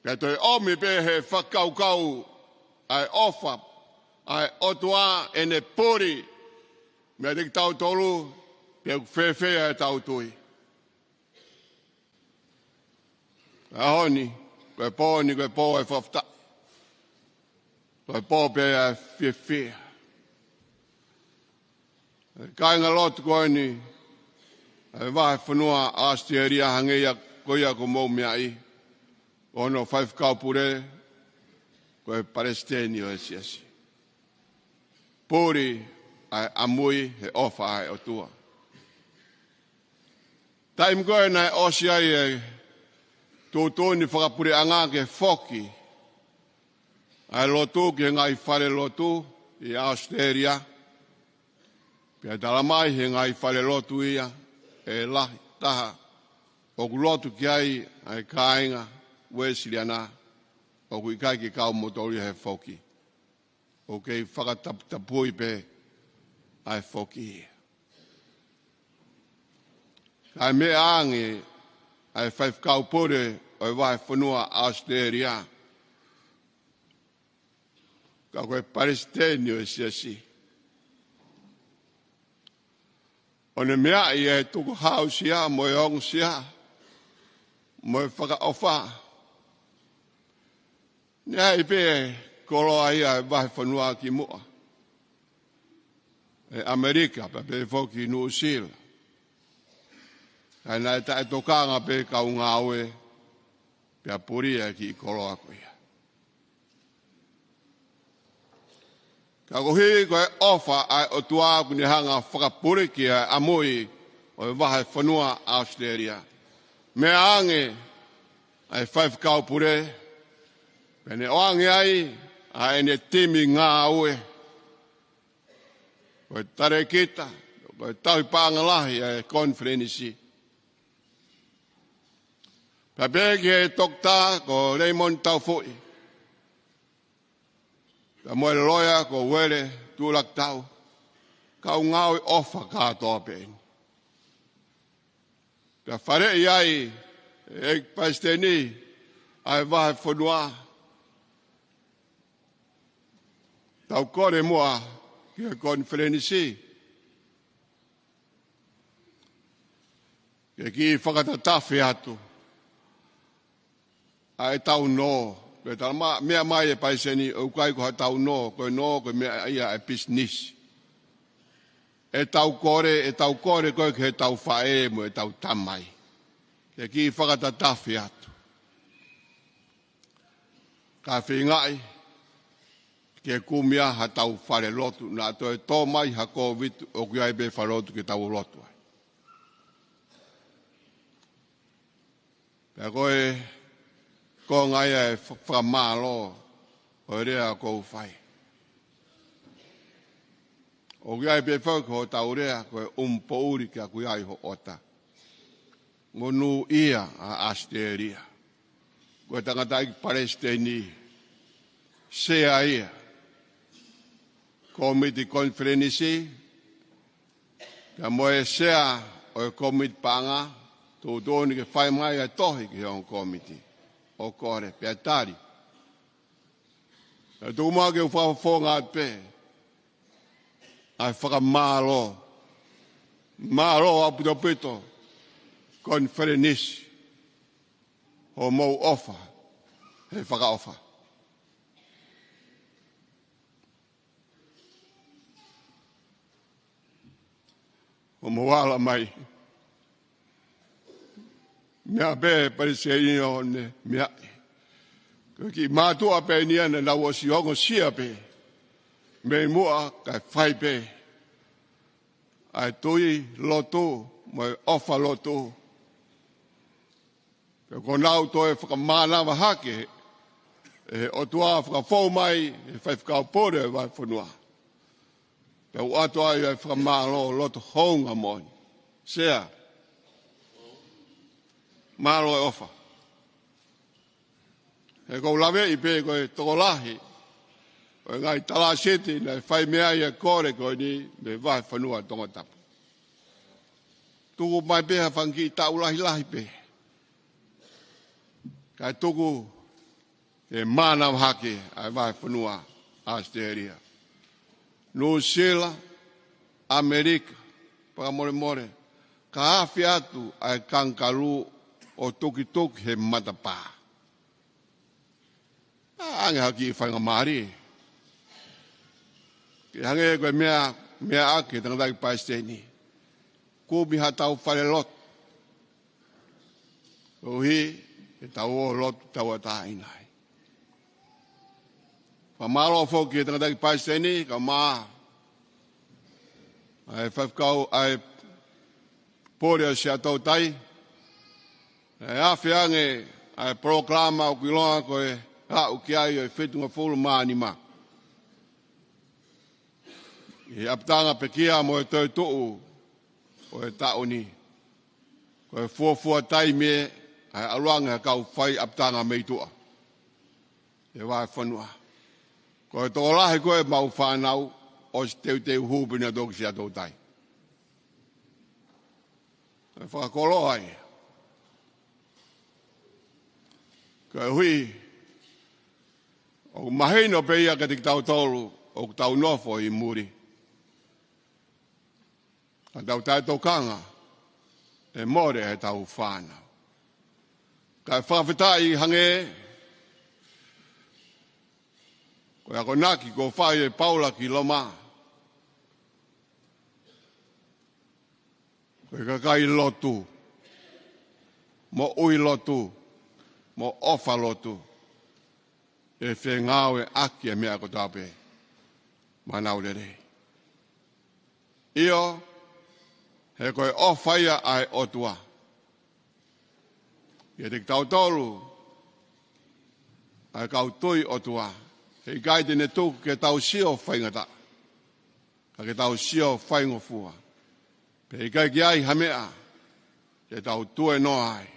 Pea toe ʻomi pē he fakakaukau ʻa e ʻofa ʻa e ʻOtua ʻene puli meiate kitautolu, pea ʻoku fēfē ʻetau tui. ʻAho ni, ko e pō ni, ko e pō ʻo e fakafetaʻi. Ko e pō pē ʻa e fiefia. Kāinga lotu, ko eni ʻa e vahefonua ʻAositelēlia, hangē ia ko ia ʻoku mou meaʻi, ko hono faifekau pule ko e palesiteni ʻo e siasi. Puli ʻa e ʻamui he ʻofa ʻa e ʻOtua. Taimi ko ē naʻe ʻosi ai e tuʻutuʻuni fakapuleʻanga ke foki ʻa e lotu ki he ngaahi falelotu ʻi ʻAositelēlia. Pea tala mai he ngaahi falelotu ia ʻe lahi taha ʻoku lotu ki ai ʻa e kāinga Uēsiliana, ʻoku ʻikai ke kau moutolu ia he foki. ʻOku kei fakataputapui pē ʻa e foki ia. Kae meʻa ange ʻa e faifekau pule ʻo e vahefonua ʻAositelēlia, ka ko e palesiteni ʻo e siasi, ʻo ne meaʻi e tukuhausia mo e ongosia mo e fakaʻofa. Naʻe ʻi ai pē koloa ia ʻa e vahefonua kimuʻa, ʻe ʻAmelika pea pehē foki Nuʻusila. Ka naʻe taʻetokanga pē kau ngāue pea puli ʻa e kiʻi koloa ko ia. Ka koeʻuhi ko e ʻofa ʻa e ʻOtua ʻoku ne hanga ʻo fakapuliki ʻa e ʻamui ʻo e vahefonua ʻAositelēlia. Meʻa ange ʻa e faifekau pule, pea ne ʻoange ai ʻa ʻene timi ngāue, ko e talēkita, ko e tauhi paʻanga lahi ʻa e konifelenisi. Pea pehē ki he toketā ko Leimoni Taufuʻi, pea mo e loea ko Uele Tuʻulakitau, kau ngāue ʻofa kātoa pē eni. Pea faleʻi ai ʻe he palesiteni ʻa e vahefonua, tau kole muʻa ki he konifelenisi ke kiʻi fakatatafe atu ʻa ʻetau nō. Pea tala mai, meʻa mai e palesiteni, ʻoku ʻikai ko haʻatau nō, ko e nō ko e meʻa ia ʻa e pisinisi. ʻEtau kole, ʻetau kole ko ē ki heʻetau faʻē mo ʻetau tamai, ke kiʻi fakatatafi atu. Ka feingaʻi ke kumi ʻa haʻatau fale lotu, naʻa toe tō mai ha Kōviti, ʻoku ʻi ai pē fale lotu ke tau lotu ai. Pea ko e konga ia e fa-, fakamālō ʻo e lea ʻoku ou fai. ʻOku ʻi ai pē foki hotau lea ko e ʻumu poʻuli ke ʻaku ʻi ai ho ʻota. Monūʻia ʻa ʻAositelēlia. Ko e tangataʻeiki palesiteni, sea ia, kōmiti konifelenisi, pea mo e sea ʻo e kōmiti paʻanga, tuʻutuʻuni ke fai mai ʻa e tohi ki he ongo kōmiti ʻo kole pea tali. Pea tuku muʻa ke u fakafofonga atu pē ʻa e fakamālō. Mālō ʻaupito ʻaupito konifelenisi, hoʻomou ʻofa he fakaʻofa. Hoʻomou ala mai. Meʻa pē palesiteni ʻo ne meʻa. Ko e kiʻi mātuʻa pē eni ia naʻa nau ʻosi ongosia pē mei muʻa kae fai pē ʻa e tui lotu mo e ʻofa lotu. Pea kuo nau toe fakamānava hake ʻe he ʻOtua fakafou mai ʻe he faifekau pule ʻo e vahefonua. Pea u ʻoatu ai ʻa e fakamālō loto houngaʻia moʻoni. Sea, mālō e ʻofa. He ʻoku ou laveʻi pē ko e tokolahi ʻo e ngaahi talāsiti naʻe fai mei ai e kole ko eni mei he vahefonua Tongatapu. Tuku mai pē ha fanga kiʻi taʻu lahilahi pē kae tuku ke mānava hake ʻa e vahefonua ʻAositelēlia. Nuʻusila, ʻAmelika, fakamolemole, ka afe atu ʻa e kangalū ʻo tukituki he matapā. ʻA, ʻange ha kiʻi faingamālie ke hangē ko e meʻa, meʻa ʻaki e tangataʻeiki palesiteni. Kumi haʻatau fale lotu. Koeʻuhi ke tau ō lotu tauʻatāina ai. Fakamālō foki ki he tangataʻeiki palesiteni, kae ʻumaʻā ʻa e faifekau ʻa e pule ʻo Siaʻatoutai. ʻE afe ange ʻa e polokalama ʻoku ʻiloa ko e aʻu ki ai ʻo e fitungofulu mā nima ʻi he ʻapitanga pekia mo e toetuʻu ʻo e taʻu ni. Ko e fuofua taimi ē ʻa e ʻalu ange ʻa e kau fai ʻapitanga mei tuʻa he vahefonua. Ko e tokolahi ko ē ʻemau fānau ʻosi teuteu hū pē nautolu ki Siaʻatoutai. ʻE fakakoloa ia. Koeʻuhi ʻoku mahino pē ia kiate kitautolu ʻoku tau nofo ʻi muli. Ka tau taʻetokanga, ʻe mole ʻetau fānau. Kae fakafetaʻi hangē ko e akonaki kuo fai ʻe Paula ki Loma. Ko e kakai lotu, moʻui lotu, mo ʻofa lotu, ʻe fengāueʻaki e meʻa kotoa pē maʻa ʻenau lelei. ʻIo, he ko e ʻofa ia ʻa e ʻOtua kiate kitautolu ʻa e kau tui ʻOtua. Heʻikai te ne tuku ke tau sio faingataʻa, ka ke tau sio faingofua. Pea ʻikai ke ʻi ai ha meʻa te tau tuēnoa ai.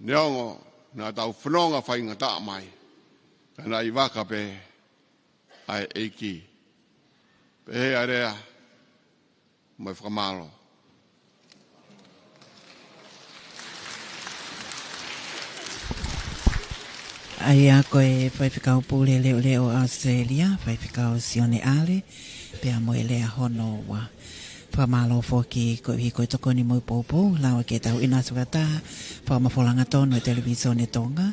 Neongo naʻa tau fononga faingataʻa mai, ka naʻe ʻi vaka pē ʻa e ʻEiki. Pehē ʻa e lea, mo e fakamālō. ʻA ia ko e faifekau pule leʻoleʻo ʻAositelēlia, faifekau Sione ʻAle, pea mo e lea hono ua. Fakamālō foki koeʻuhi ko e tokoni mo e poupou, lava ke tau ʻinasi fakataha, fakamafola angatonu ʻa e Televīsone Tonga,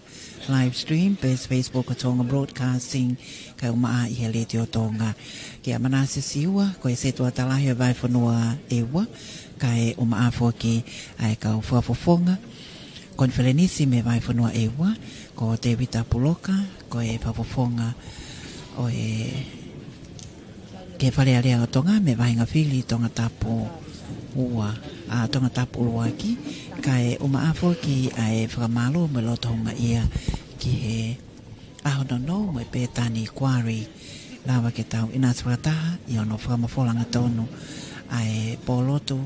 live stream, pea mo e Facebook ʻa Tonga Broadcasting, kae ʻumaʻā ʻi he Letiō Tonga. Kia Manase Siua, ko e sētuata lahi ʻo e vahefonua ʻEua, kae ʻumaʻā foki ʻa e kau fakafofonga konifelenisi mei he vahefonua ʻEua, ko Tēvita Puloka, ko e fakafofonga ʻo e ki he Fale Alea ʻo Tonga mei he vahenga fili Tongatapu ua, ʻa Tongatapu ʻUluaki, kae ʻumaʻā foki ʻa e fakamālō mo e loto houngaʻia ki he ʻAho Nounou mo e Pētani Kuari, lava ke tau ʻinasi fakataha ʻi hono fakamafola angatonu ʻa e pōlotu,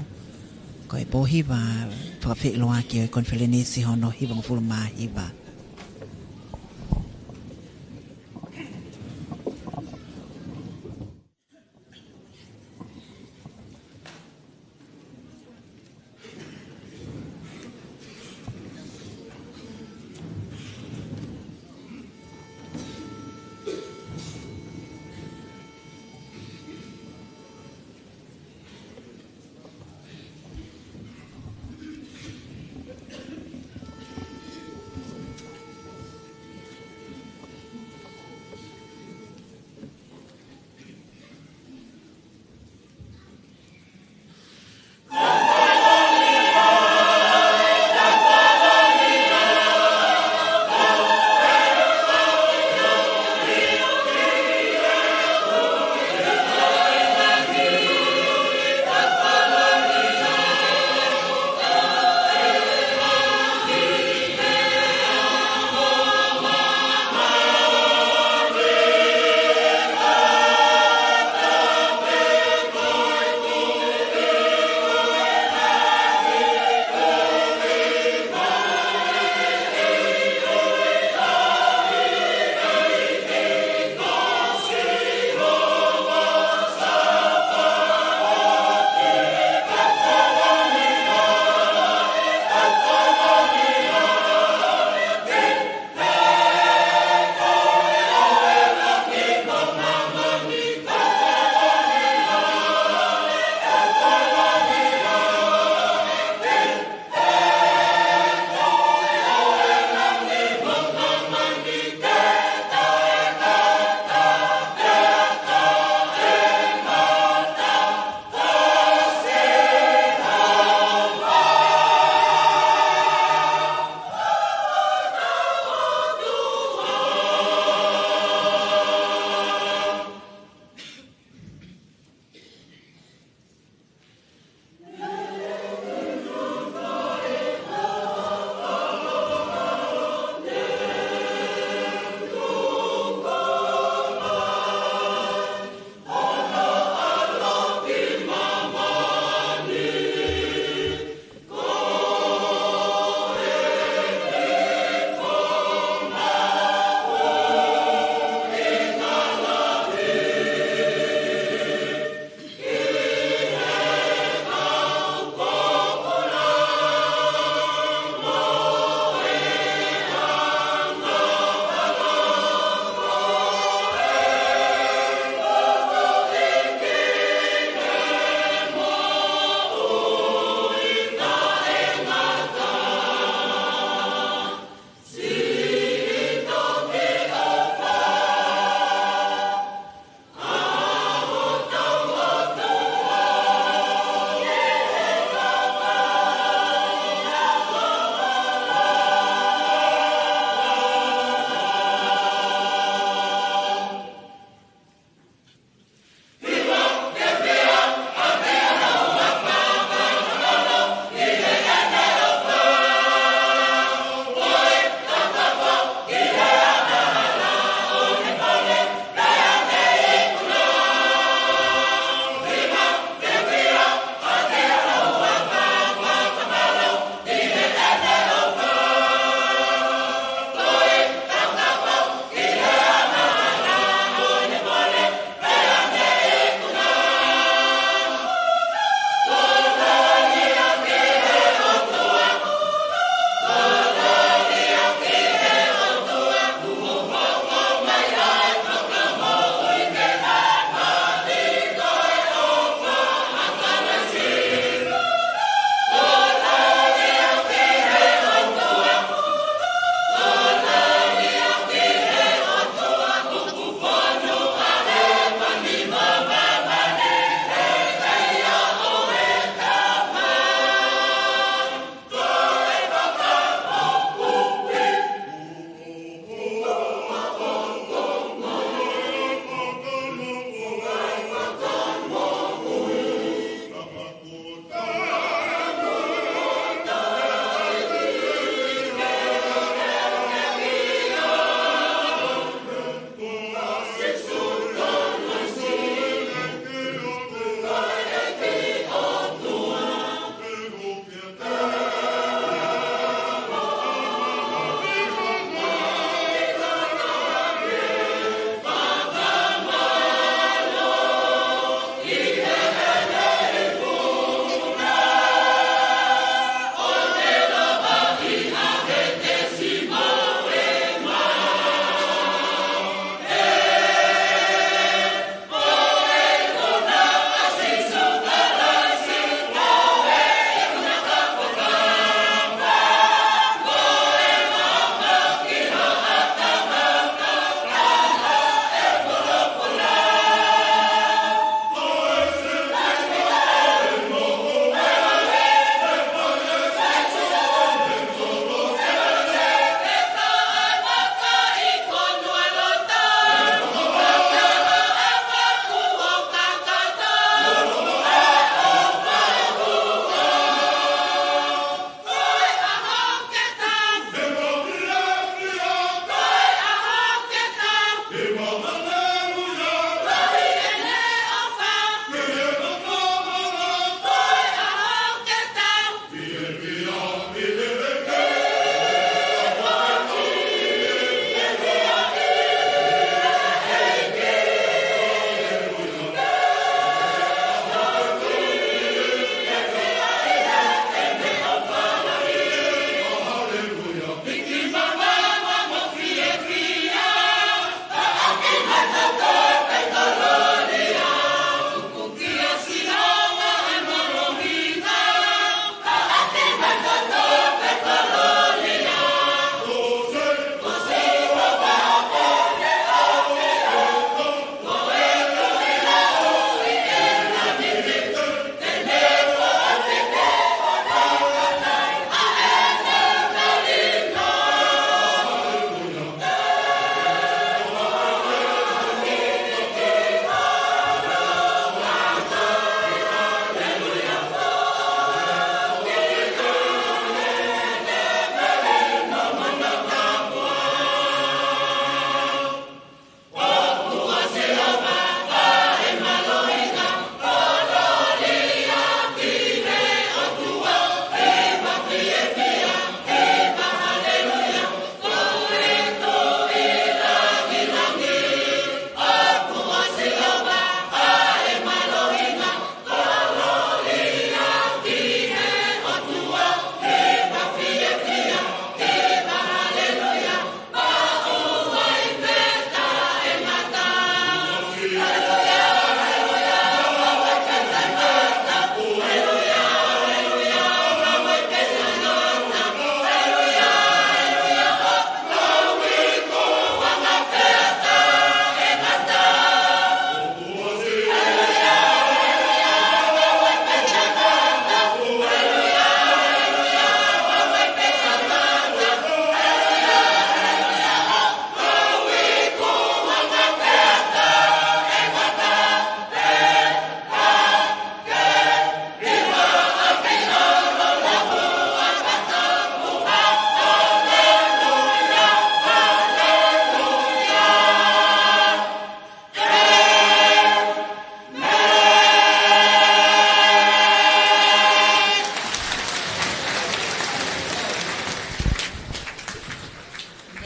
ko e pōhiva fakafeʻiloaki ʻo e konifelenisi hono hivangofulu mā hiva.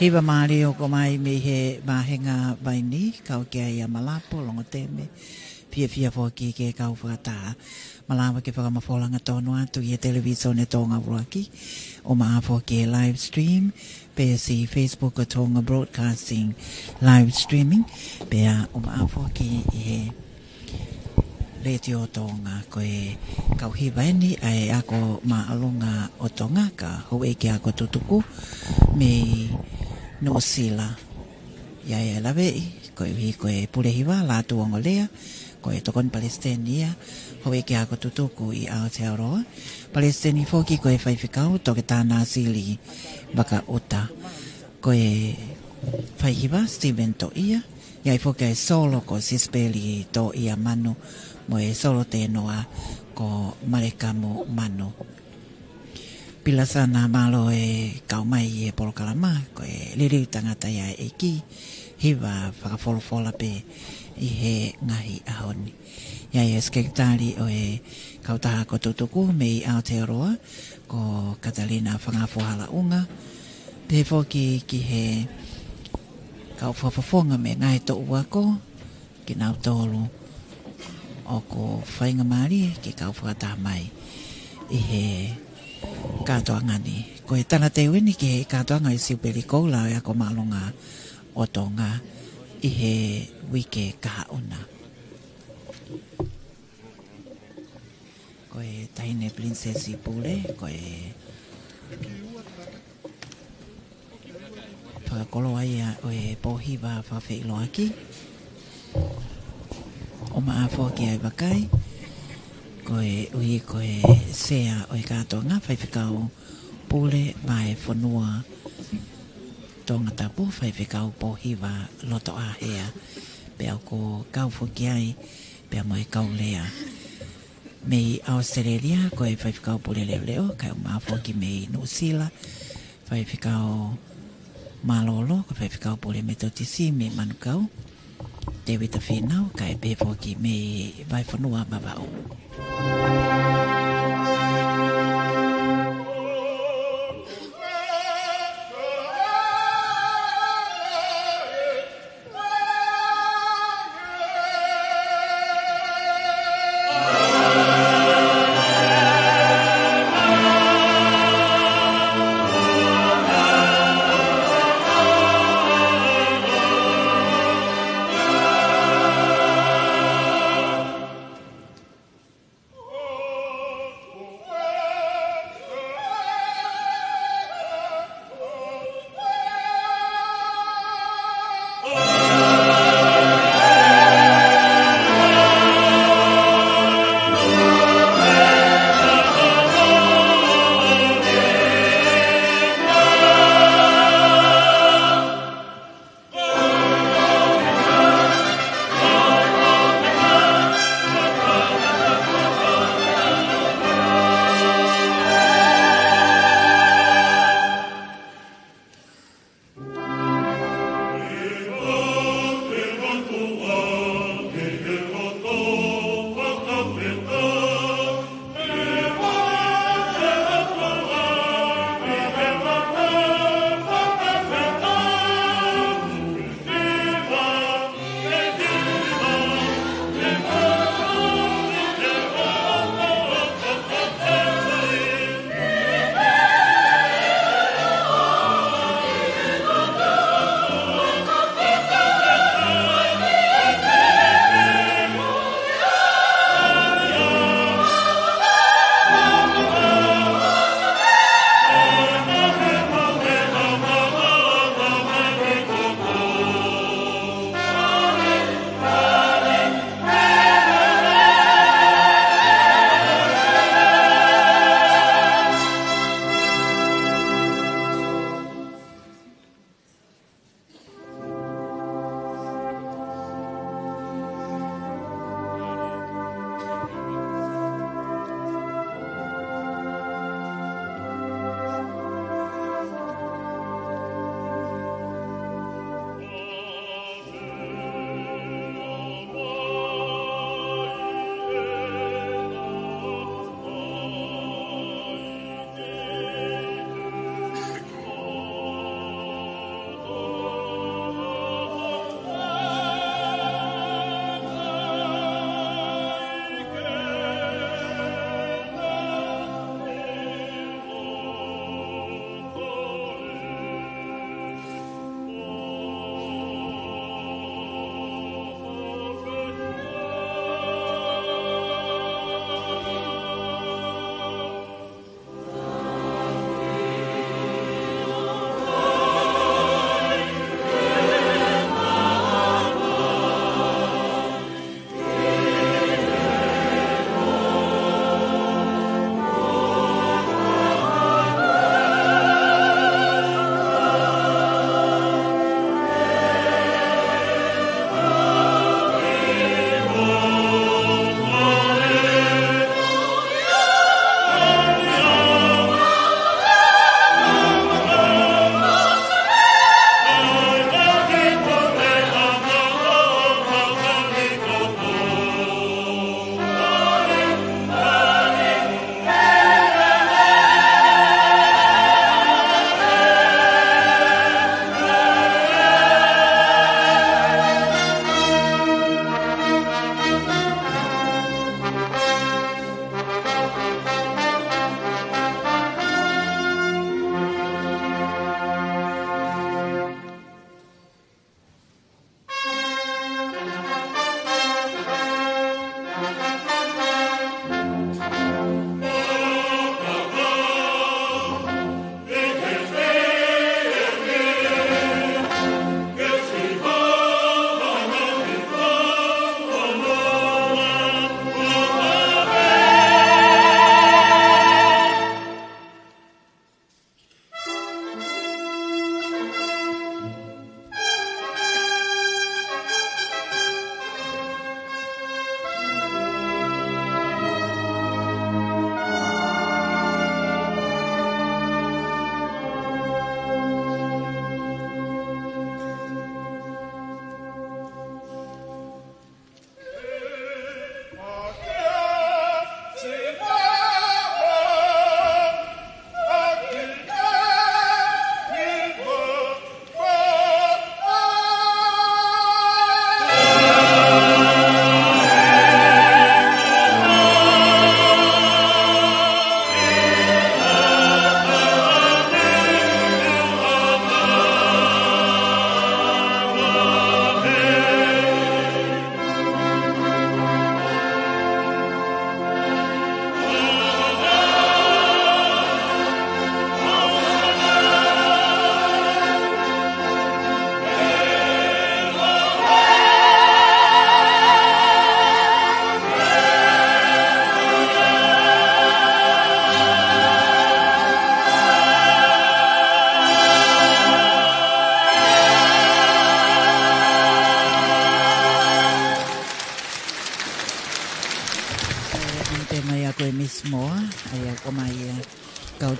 Hiva mālie ʻoku ʻomai mei he vāhenga vaini, kau ki ai ʻa Malapo, Longoteme, fiefia foki ke kau fakataha. Malava ke fakamafola hangatonu atu ʻi he Televīsone Tonga ʻUluaki, ʻo maʻa foki e live stream, pē siʻi Facebook ʻo Tonga Broadcasting live streaming, pea ʻo maʻa foki ʻi he Letiō Tonga. Ko e kau hiva eni ʻa e Ako Māʻolunga ʻo Tonga, ka houʻeiki Ako Tutuku mei Nuʻusila. ʻA ia ʻe laveʻi, koeʻuhi ko e pule hiva, Lātū Ongolea, ko e tokoni palesiteni ia, houʻeiki Ako Tutuku ʻi Aotearoa, palesiteni foki ko e faifekau, Toketā Nāsili Vakaʻuta. Ko e faihiva, Stephen Toʻia, ʻa ia foki ʻa e solo ko Sisipeli Toʻia Manu, mo e solo tenoa ko Malekamu Manu. Pilasana, mālō e kau mai ʻi he polokalama, ko e liliu tangata ia ʻa e ʻEiki, hiva fakafolofola pē ʻi he ngaahi ʻaho ni. ʻA ia ʻa e sekelitali ʻo e kautaha Ako Tutuku mei Aotearoa, ko Katalina Fangafua Halaʻunga, pehē foki ki he kau fakafofonga mei he ngaahi toʻu ako, kinautolu ʻoku faingamālie ke kau fakataha mai ʻi he kātoanga ni. Ko e talateu eni ki he kātoanga ʻi Siupeli Koula ʻo e Ako Māʻolunga ʻo Tonga ʻi he uike kahaʻu na. Ko e Taʻahine Pilinisesi Pule, ko e fakakoloa ia ʻo e pōhiva fakafeʻiloaki. ʻO maʻa foki ʻa e vakai, koeʻuhi ko e sea ʻo e kātoanga, Faifekau Pule Vahefonua Tongatapu, Faifekau Pōhiva Lotoʻāhea, pea ʻoku kau foki ai pea mo e kau lea. Mei ʻAositelēlia, ko e Faifekau Pule Leʻoleʻo, kae ʻumaʻā foki mei Nuʻusila, Faifekau Mālōlō, ko e Faifekau Pule Metotisi mei Manukau, Tēvita Fīnau, kae pehē foki mei Vahefonua Vavaʻu.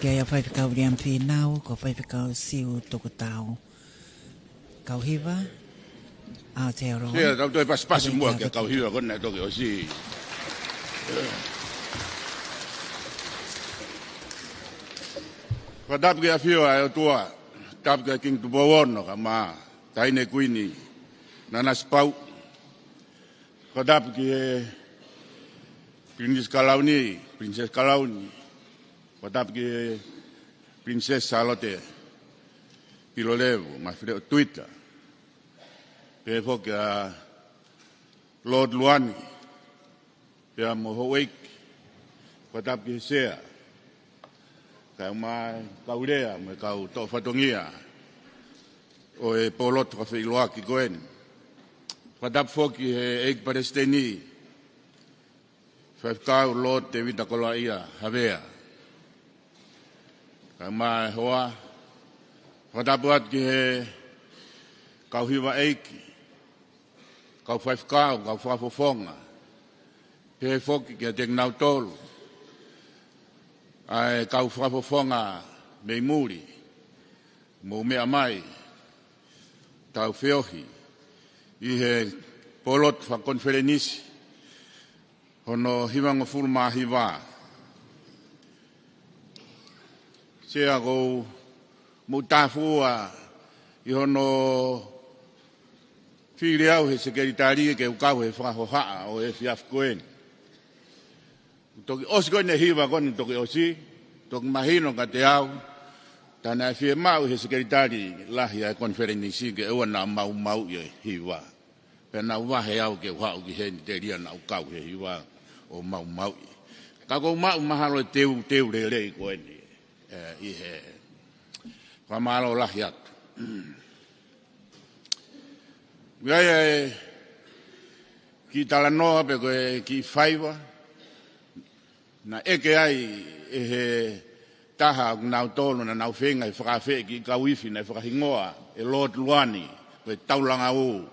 Kia ia Faifekau Viliami Fīnau, ko Faifekau Siu Tokotau. Kau hiva, Aotearoa. Sia, tau toe pasipasi muʻa kia kau hiva ko ena toki ʻosi. Fakatapu ki he ʻafio ʻa e ʻOtua, tapu ki he Kingi Tupou Ono, kae ʻumaʻā Taʻahine Kuini Nanasipauʻu. Fakatapu ki he Pilinisi Kalauni, Pilinisesi Kalauni. Fakatapu ki he Pilinisesi Sālote Pilolevu, Mafileʻo Tuita. Pehē foki ʻa Lord Luani, pea mo houʻeiki. Fakatapu ki he Sea, kae ʻumaʻā e kau lea mo e kau toʻo fatongia ʻo e pōlotu fakafeʻiloaki ko eni. Fakatapu foki ki he ʻEiki Palesiteni, Faifekau Lord Tevita Koloaʻia Havea, kae ʻumaʻā e hoa. Fakatapu atu ki he kau hiva ʻeiki, kau faifekau, kau fakafofonga, pehē foki kiate kinautolu ʻa e kau fakafofonga mei muli, mou meʻa mai, tau feohi ʻi he pōlotu fakakonifelenisi hono hivangofulu mā hiva. Sea, ʻoku ou mou tāfua ʻi hono fili au he sekelitali ke u kau he fakahohaʻa ʻo e efiafi ko eni. Toki ʻosi ko eni e hiva ko eni, toki ʻosi, toki mahino kiate au, tā naʻe fiemaʻu he sekelitali lahi ʻa e konifelenisi ke ʻoua naʻa maumauʻi e hiva. Pea naʻa ku vahe au ke u haʻu ki heni telia naʻa ku kau he hiva ʻo maumauʻi. Ka ʻoku ou maʻu mahalo e teuteu lelei ko eni, ē, ʻi he fakamālō lahi atu. ʻOku ʻi ai e kiʻi talanoa pe ko e kiʻi faiva naʻe ʻeke ai ʻe he taha ʻo kinautolu naʻa nau feinga he fakaafeʻi e kiʻi kau ifi naʻe fakahingoa ʻe Lord Luani, ko e Taulanga ʻū.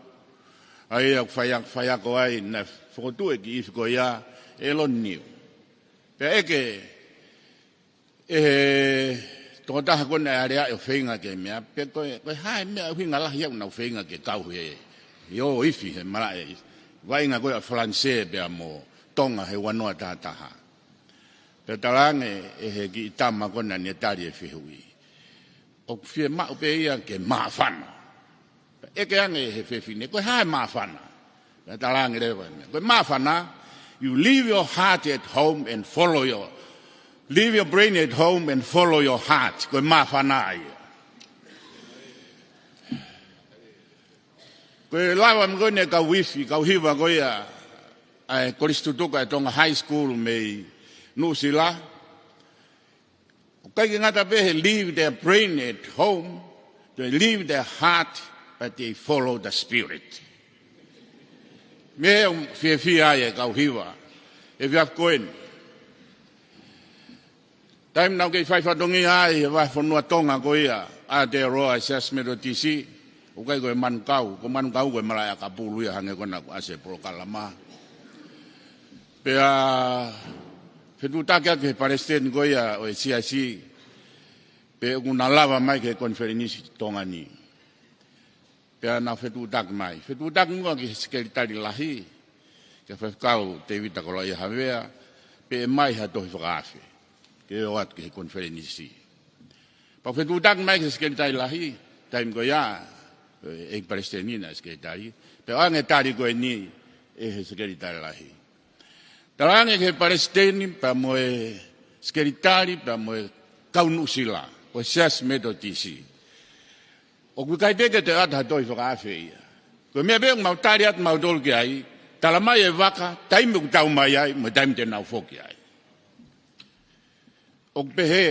ʻA ia ʻoku fai, faiako ai, naʻe fokotuʻu e kiʻi ifi ko ia ʻe Lord Niu. Pea ʻeke ʻe he tokotaha ko ena ʻe aleaʻi ʻo feinga ke meʻa, pe ko e, ko e hā e meʻa ʻuhinga lahi ʻoku nau feinga ke kau he, ʻio, ifi he malaʻe, vaʻinga ko ē ʻa Falanisē pea mo Tonga he ua noa taha taha. Pea talaange ʻe he kiʻi tama ko ena naʻa ne tali e fehuʻi, ʻoku fiemaʻu pē ia ke māfana. Pea ʻeke ange ʻe he fefine, ko e hā e māfana? Pea talaange leva ʻe ia, ko e māfana, you leave your heart at home and follow your, leave your brain at home and follow your heart. Ko e māfana ia. Ko e lava mo ko eni e kau ifi, kau hiva ko ia ʻa e Kolisi Tutuku ʻa e Tonga High School mei Nuʻusila. ʻOku ʻikai ke ngata pē he leave their brain at home, they leave their heart, but they follow the spirit. Meʻa ʻoku fiefia ai e kau hiva he efiafi ko eni. Taimi naʻa ku kei fai fatongia ai he vahefonua Tonga ko ia ʻa Aotearoa, Siasi Metotisi, ʻoku ʻikai ko e Manukau, ko Manukau ko e malaʻe ʻakapulu ia, hangē ko ena kuo ʻasi e polokalama. Pea fetuʻutaki atu ki he palesiteni ko ia ʻo e siasi, pe ʻoku na lava mai ki he konifelenisi Tonga ni. Pea na fetuʻutaki mai. Fetuʻutaki muʻa ki he sekelitali lahi, kia Faifekau Tevita Koloaʻia Havea, pe ʻe ʻomai ha tohi fakaafe ke ō atu ki he konifelenisi. Pea fetuʻutaki mai ki he sekelitali lahi, taimi ko ia, ʻe, ʻEiki Palesiteni naʻe sekelitali, pea ʻoange e tali ko eni ʻe he sekelitali lahi. Talaange ki he palesiteni, pea mo e sekelitali, pea mo e kau Nuʻusila, ko e Siasi Metotisi, ʻoku ʻikai pē ke toe ʻoatu ha tohi fakaafe ia. Ko e meʻa pē ʻoku mau tali atu mautolu ki ai, tala mai e vaka, taimi ʻoku tau mai ai, mo e taimi te nau foki ai. ʻOku pehē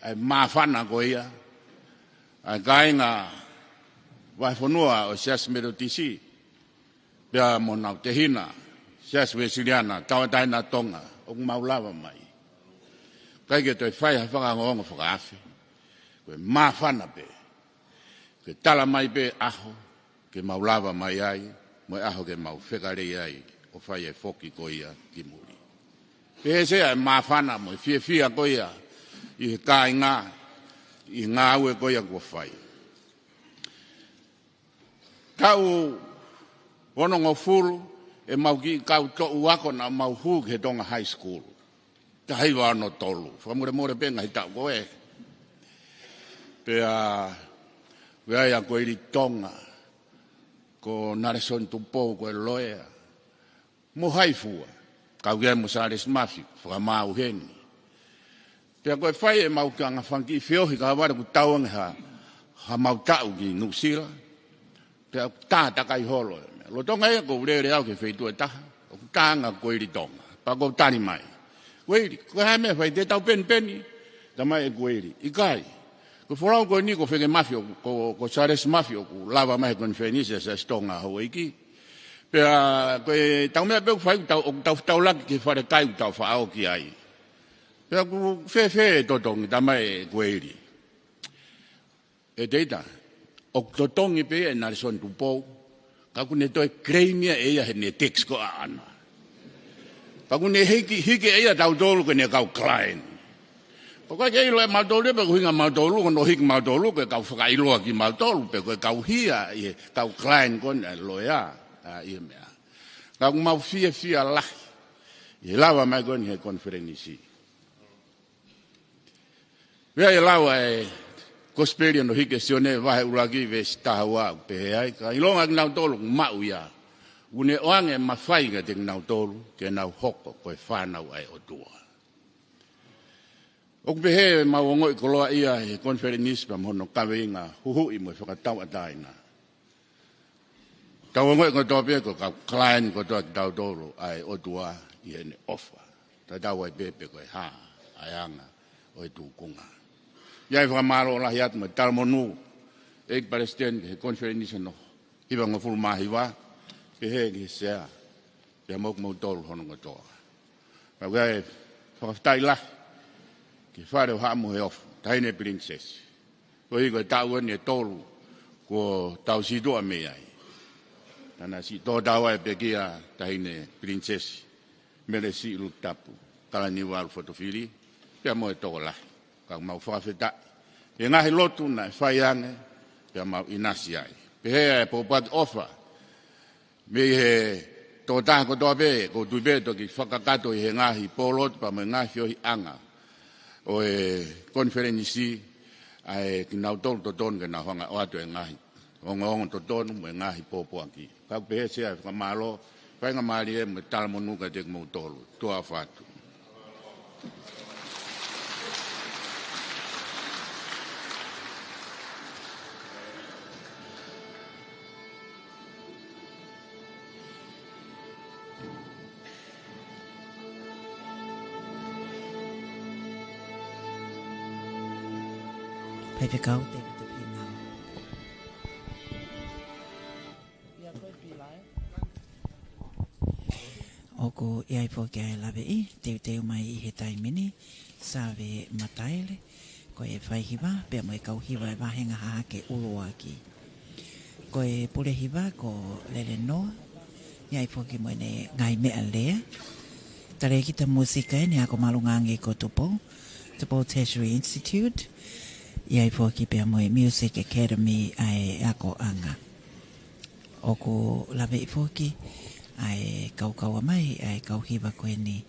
ʻa e māfana ko ia ʻa e kāinga vahefonua ʻo e Siasi Metotisi, pea mo honau tehina, Siasi Uēsiliana Tauʻatāina ʻo Tonga, ʻoku mau lava mai. ʻIkai ke toe fai ha fakaongoongo fakaafe. Ko e māfana pē. Ko e tala mai pē ʻaho ke mau lava mai ai, mo e ʻaho ke mau feka lelei ai ʻo fai e foki ko ia ki muli. Pehē ʻe Sea e māfana mo e fiefia ko ia ʻi he kāinga, ʻi he ngāue ko ia kuo fai. Taʻu onongofulu ʻemau kiʻi kau toʻu ako naʻa mau hū ki he Tonga High School. Taha hiva ono tolu. Fakamolemole pē ngaahi taʻu ko ē. Pea, ʻoku ʻi ai ʻa Kueli Tonga, ko Nalesoni Tupou ko e loea, mo hai fua. Kau ki ai mo Sālesi Mafi, fakamaau heni. Pea ko e fai ʻemau kiʻi anga fanga kiʻi feohi kae vale ʻoku tau ange ha, hamau taʻu ki Nuʻusila. Pea ʻoku tā takai holo. Lolotonga ia ʻoku ou lele au ki he feituʻu ʻe taha, ʻoku tā ange ʻa Kueli Tonga. Pea ʻoku ou tali mai, Kueli, ko e hā e meʻa ʻe fai, te tau penipeni? Talamai ʻe Kueli, ʻikai. Ko e folau ko eni ko Feke Mafi ʻoku, ko, ko Sālesi Mafi ʻoku lava mai he konifelenisi ʻa Siaosi Tonga Houʻeiki. Pea ko ʻetau meʻa pē ʻoku fai, ʻoku tau, ʻoku tau fetaulaki ki he falekai ʻoku tau faʻao ki ai. Pea ʻoku fēfē e totongi? Talamai ʻe Kueli, ʻe Teita, ʻoku totongi pē ia ʻe Nalesoni Tupou, ka ʻoku ne toe claim ia ʻe ia heʻene tax ko ʻaʻana. Pea ʻoku ne hiki, hiki ʻe ia tautolu ko ʻene kau client. Pea ʻoku ʻikai ke ʻilo ʻe mautolu ia pe ko e ʻuhinga mautolu, ko hono hiki mautolu, ko e kau fakaʻiloa kimautolu, pe ko e kau hia ʻi he kau client ko eni ʻa e loea, ʻa, ʻi he meʻa. Ka ʻoku mau fiefia lahi ʻi he lava mai ko eni he konifelenisi. Pea ʻi he lau ʻa e Kosipeli hono hiki ʻe Sione vahe ʻuluaki veesi taha ua ʻoku pehē ai, ka ʻilonga kinautolu ʻoku maʻu ia, ʻoku ne ʻoange mafai kiate kinautolu ke nau hoko ko e fānau ʻa e ʻOtua. ʻOku pehē ʻemau ongoʻi koloaʻia he konifelenisi pea mo hono kaveinga huhuʻi mo e fakatauʻatāina. Tau ongoʻi kotoa pē ko e kau client kotoa kitautolu ʻa e ʻOtua ʻi heʻene ʻofa. Tatau ai pē pe ko e hā ʻa e anga ʻo e tūkunga. ʻI ai e fakamālō lahi atu mo e talamonū ʻEiki Palesiteni ki he konifelenisi hono hivangofulu mā hiva, pehē ki he Sea, pea mo kimoutolu hono kotoa. Pea ʻoku ʻi ai e fakafetaʻi lahi ki he Fale ʻo Haʻa Moheofo, Taʻahine Pilinisesi. Koeʻuhi ko e taʻu eni ʻe tolu kuo tau situʻa mei ai. Naʻa na siʻi tō tau ai e pekia Taʻahine Pilinisesi Melesi ʻUlukutapu Kalaniuvalu Fotofili, pea mo e tokolahi. Ka ʻoku mau fakafetaʻi he ngaahi lotu naʻe fai ange, pea mau ʻinasi ai. Pehē ʻa e pōpoaki ʻofa mei he tokotaha kotoa pē, ʻoku ou tui pē toki fakakakato ʻi he ngaahi pōlotu pea mo e ngaahi feohiʻanga ʻo e konifelenisi, ʻa e kinautolu totonu ke nau hanga ʻo ʻoatu e ngaahi ongoongo totonu mo e ngaahi pōpoaki. Ka ʻoku pehē Sea, fakamālō, faingamālie mo e talamonū kiate kimoutolu. Tuʻa ʻofa atu. Faifekau Tēvita Fīnau. ʻOku ʻi ai foki ʻa e laveʻi teuteu mai ʻi he taimi ni, Save Mataele, ko e faihiva pea mo e kau hiva ʻo e vāhenga Hahake ʻUluaki. Ko e pule hiva ko Lele Noa, ʻi ai foki mo ʻene ngaahi meʻa lea. Talēkita mūsika ʻeni, ako māʻolunga ange ko Tupou, Tupou Tertiary Institute, ʻi ai foki pea mo e Music Academy ʻa e akoʻanga. ʻOku laveʻi foki ʻa e kau kau mai ʻa e kau hiva ko eni.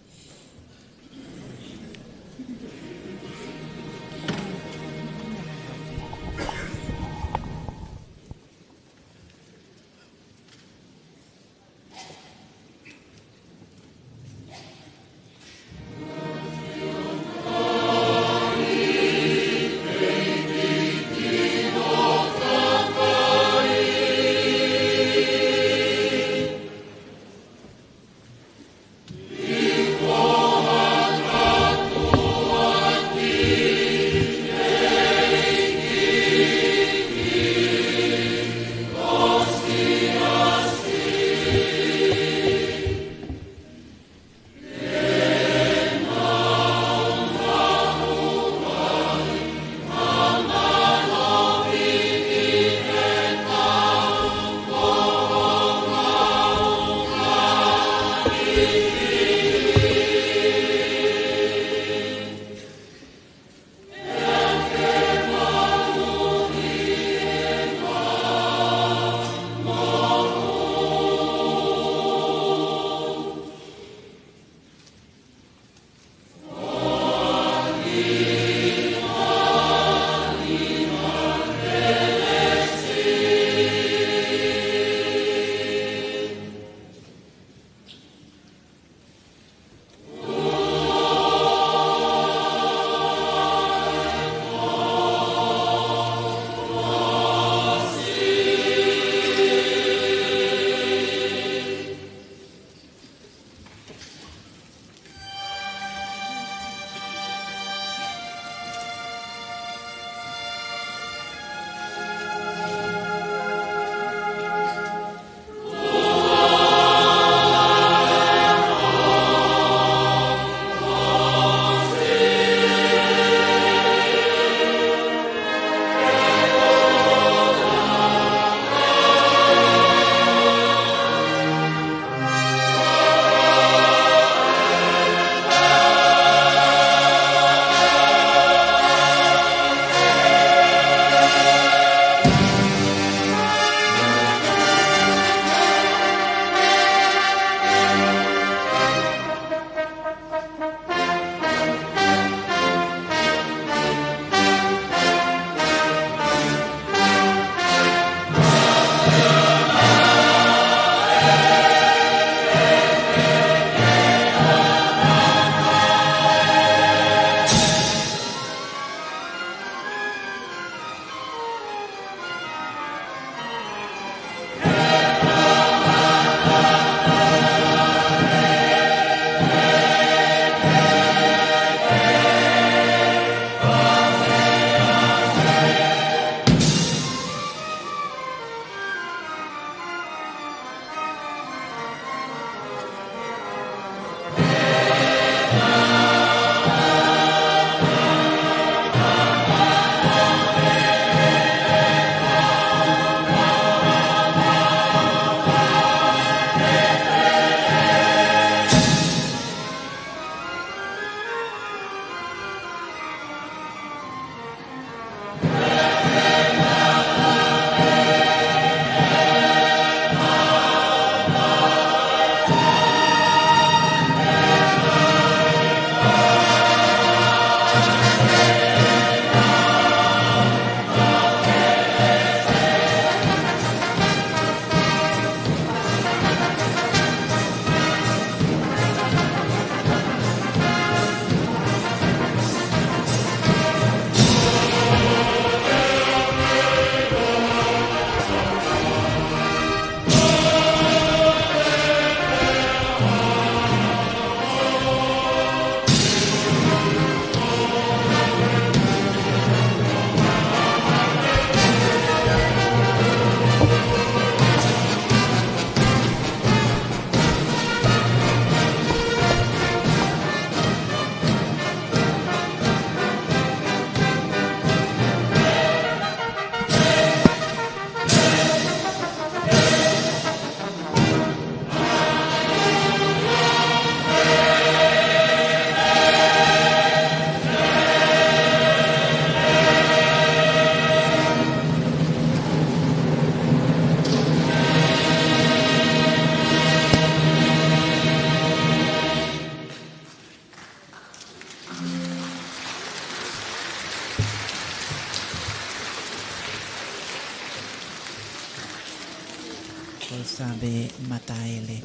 Ko Save Mataele.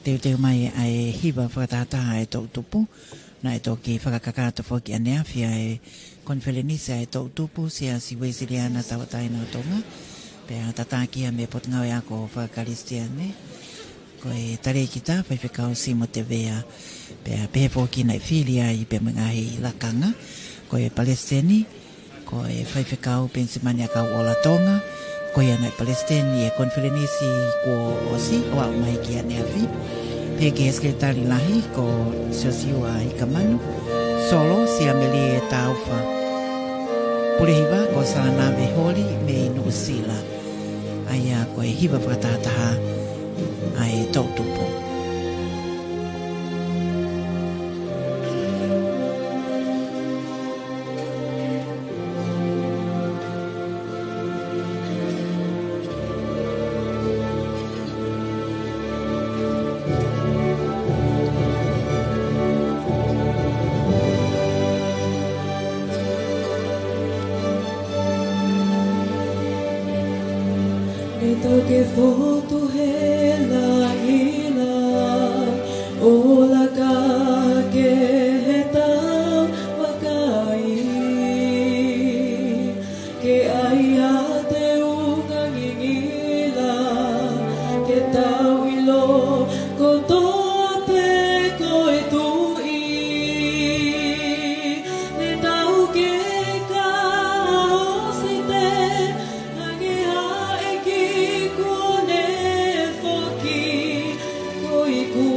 Teuteu mai ʻa e hiva fakatahataha ʻa e toʻutupu. Naʻe toki fakakakato foki ʻaneafi ʻa e konifelenisi ʻa e toʻutupu Siasi Uēsiliana Tauʻatāina ʻo Tonga. Pea tataki ia mei he Potungāue Ako Fakakalisitiane. Ko e talēkita, Faifekau Simo Tevea. Pea pehē foki naʻe fili ai pea mo e ngaahi lakanga. Ko e palesiteni, ko e Faifekau Penisimani ʻAkauʻola Tonga, ko ia naʻe palesiteni ʻi he konifelenisi kuo ʻosi ʻo aʻu mai ki ʻaneafi. Pehē ki he sekelitali lahi ko Siosiua Ikamanu, Solo, Siamelie Taufa, Pulehiva ko Salanave Holi mei Nuʻusila. ʻA ia ko e hiva fakatahataha ʻa e toʻutupu. Naʻe tau ke fotu he langi la, ʻo laka ke he tau vakai. Ke ʻai ha teunga ngingila, ke tau ʻilo kotoa pē ko e Tuʻi. Naʻe tau ke ka hosite, hangē ha ʻEiki kuo ne foki ko iku.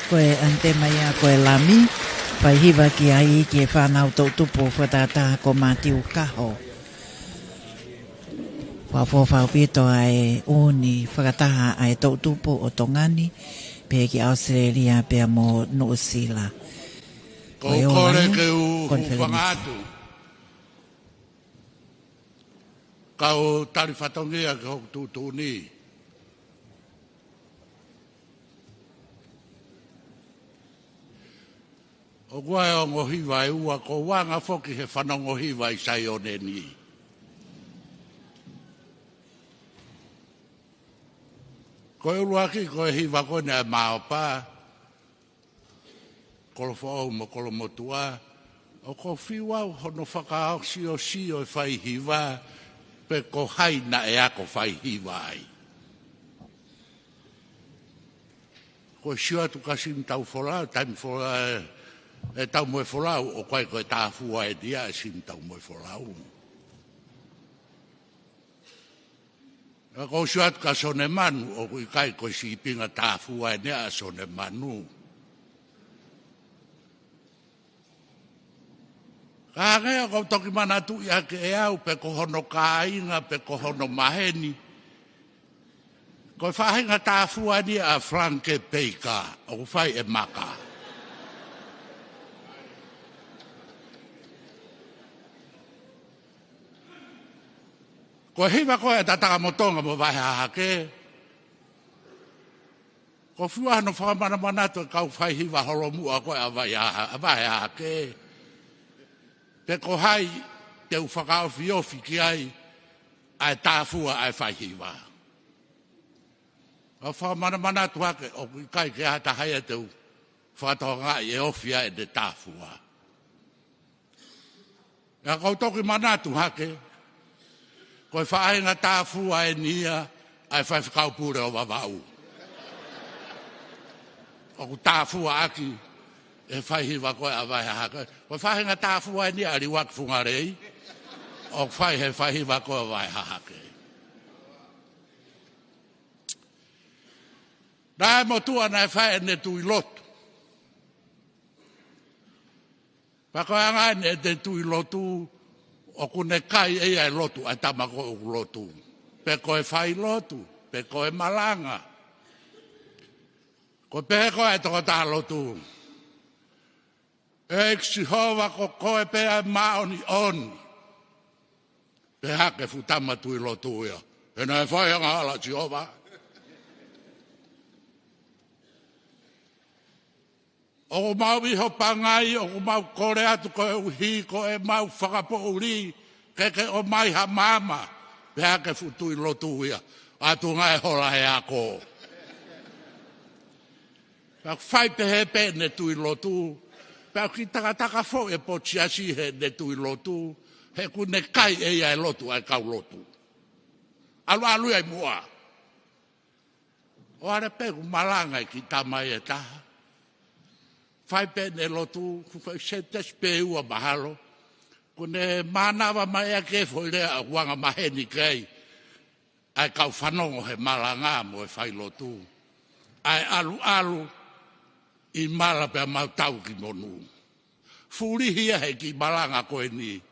Ko e ʻanitema ia ko e Lami, fai hiva ki ai ki he fānau toʻutupu ʻo e fakatātā ko Mātiu Kaho. Fakaʻofoʻofa ʻaupito ʻa e ʻū fakataha ʻa e toʻutupu ʻo Tonga ni, pehē ki ʻAositelēlia pea mo Nuʻusila. Ko e ola ia, ke u konifelenisi. Hūfanga atu. Kau tali fatongia ki hoku tuʻutuʻuni. ʻOku ʻi ai e ongo hiva ʻe ua, ʻoku ou anga foki he fanongo hiva ʻi Saione ni. Ko e ʻuluaki, ko e hiva ko eni ʻa e Maopa, Kolofoʻou mo Kolomotuʻa, ʻoku ou fiu au hono fakaʻosiʻosi ʻo e fai hiva, pe ko hai naʻe ako fai hiva ai. Ko e sio atu kia Simi Taufolau, Taimi Folau, ʻe, ʻe Taumoefolau, ʻoku ʻikai ko e Tāfua eni ʻa Simi Taumoefolau. Ka ʻoku ou sio atu kia Sonemanu, ʻoku ʻikai ko e sīpinga Tāfua eni ʻa Sonemanu. Ka hangē ʻoku ou toki manatuʻi ʻaki ʻe au pe ko hono kāinga pe ko hono maheni, ko e faʻahinga Tāfua eni ʻa Frank Baker, ʻoku fai ʻe Maka. Ko e hiva ko ē ʻa Tataka mo Tonga mo Vahe Hahake, ʻoku ou fiu au hono fakamanamanatu ʻa e kau fai hiva holomuʻa ko ē ʻa Vahe Haha-, ʻa Vahe Hahake, pe ko hai te u fakaofiofi ki ai ʻa e Tāfua ʻa e fai hiva. ʻOku ou fakamanamanatu hake, ʻoku ʻikai ke ʻi ai ha taha ia te u fakatokangaʻi ʻe ofi ai ʻene Tāfua. Ka ʻoku ou toki manatu hake, ko e faʻahinga Tāfua eni ia ʻa e Faifekau Pule ʻo Vavaʻu. ʻOku tāfua ʻaki ʻe he fai hiva ko ē ʻa Vahe Hahake. Ko e faʻahinga Tāfua eni ia ʻa Liuaki Fungalei, ʻoku fai ʻe he fai hiva ko ē ʻa Vahe Hahake. Naʻe motuʻa naʻe fai ʻene tui lotu. Pea ko e anga eni ʻene tui lotu, ʻoku ne kai ʻe ia e lotu ʻa e tama ko ē ʻoku lotu. Pe ko e fai lotu, pe ko e malanga. Ko e pehē ko ē ʻa e tokotaha lotu: ʻEiki Sihova, ko koe pē ʻa e māʻoniʻoni. Pehē hake e fuʻu tama tui lotu ia: He naʻe fai angahala ʻa Sihova. ʻOku mau ʻi ho pangai, ʻoku mau kole atu koeʻuhi ko ʻemau fakapoʻuli, ke ke ʻomai ha maama. Pehē hake e fuʻu tui lotu ia: Aʻu atu ange e hola he ako. Pea fai pehē pē ʻene tui lotu, pea kiʻi takataka foʻi e potu siasi heʻene tui lotu, he ʻoku ne kai ʻe ia e lotu ʻa e kau lotu. ʻAluʻalu ia ʻi muʻa. ʻO ʻalu pē ʻo malanga e kiʻi tama ia ʻe taha. Fai pē ʻene lotu, ʻoku fai sētesi pē ʻe ua mahalo. ʻOku ne mānava mai ʻaki e foʻi lea ʻoku anga maheni ki ai ʻa e kau fanongo he malanga mo e fai lotu. ʻA e ʻaluʻalu ʻi mala pea mau tau ki monū. Fulihi ia he kiʻi malanga ko eni: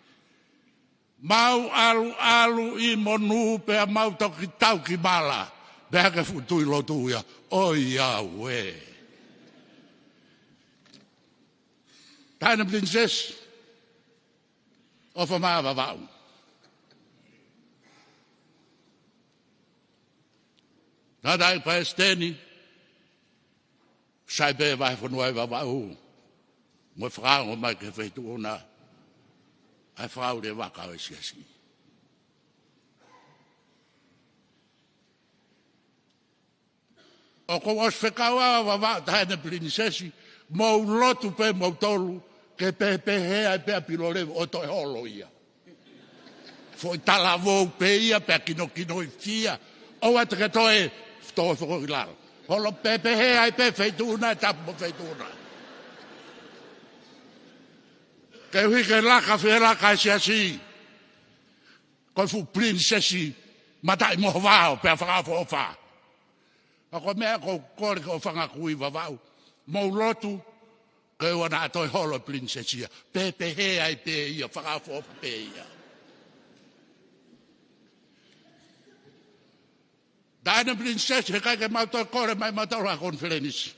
Mau ʻaluʻalu ʻi monū pea mau toki tau ki mala. Pehē hake e fuʻu tui lotu ia: ʻOiauē. Taʻahine Pilinisesi, ʻofa mai ʻa Vavaʻu. Tangataʻeiki Palesiteni, sai pē e vahefonua ʻi Vavaʻu, mo e fakaongo mai ki he Feituʻu na ʻa e fakaʻuli e vaka ʻo e siasi. ʻOku ou ʻosi fekau ʻa Vavaʻu, Taʻahine Pilinisesi, mou lotu pē moutolu, ke pehē pē ʻe ai pē ʻa Pilolevu ʻo toe holo ia. Foʻi talavou pē ia pea kinokinoifia. ʻOua te ke toe tō foki ki lalo. Holo pē, pehē ʻe ai pē Feituʻu na ʻe tapu mo Feituʻu na. Koeʻuhi ke laka fie laka e siasi. Ko e fuʻu pilinisesi mataʻimohovao pea fakaʻofoʻofa. Ka ko e meʻa ʻoku ou kole ke ʻofa ange ʻaku ʻi Vavaʻu. Mou lotu, ke ʻoua naʻa toe holo e pilinisesi ia. Pehē pē ai pē ia, fakaʻofoʻofa pē ia. Taʻahine pilinisesi, heʻikai ke mau toe kole mai mautolu ha konifelenisi.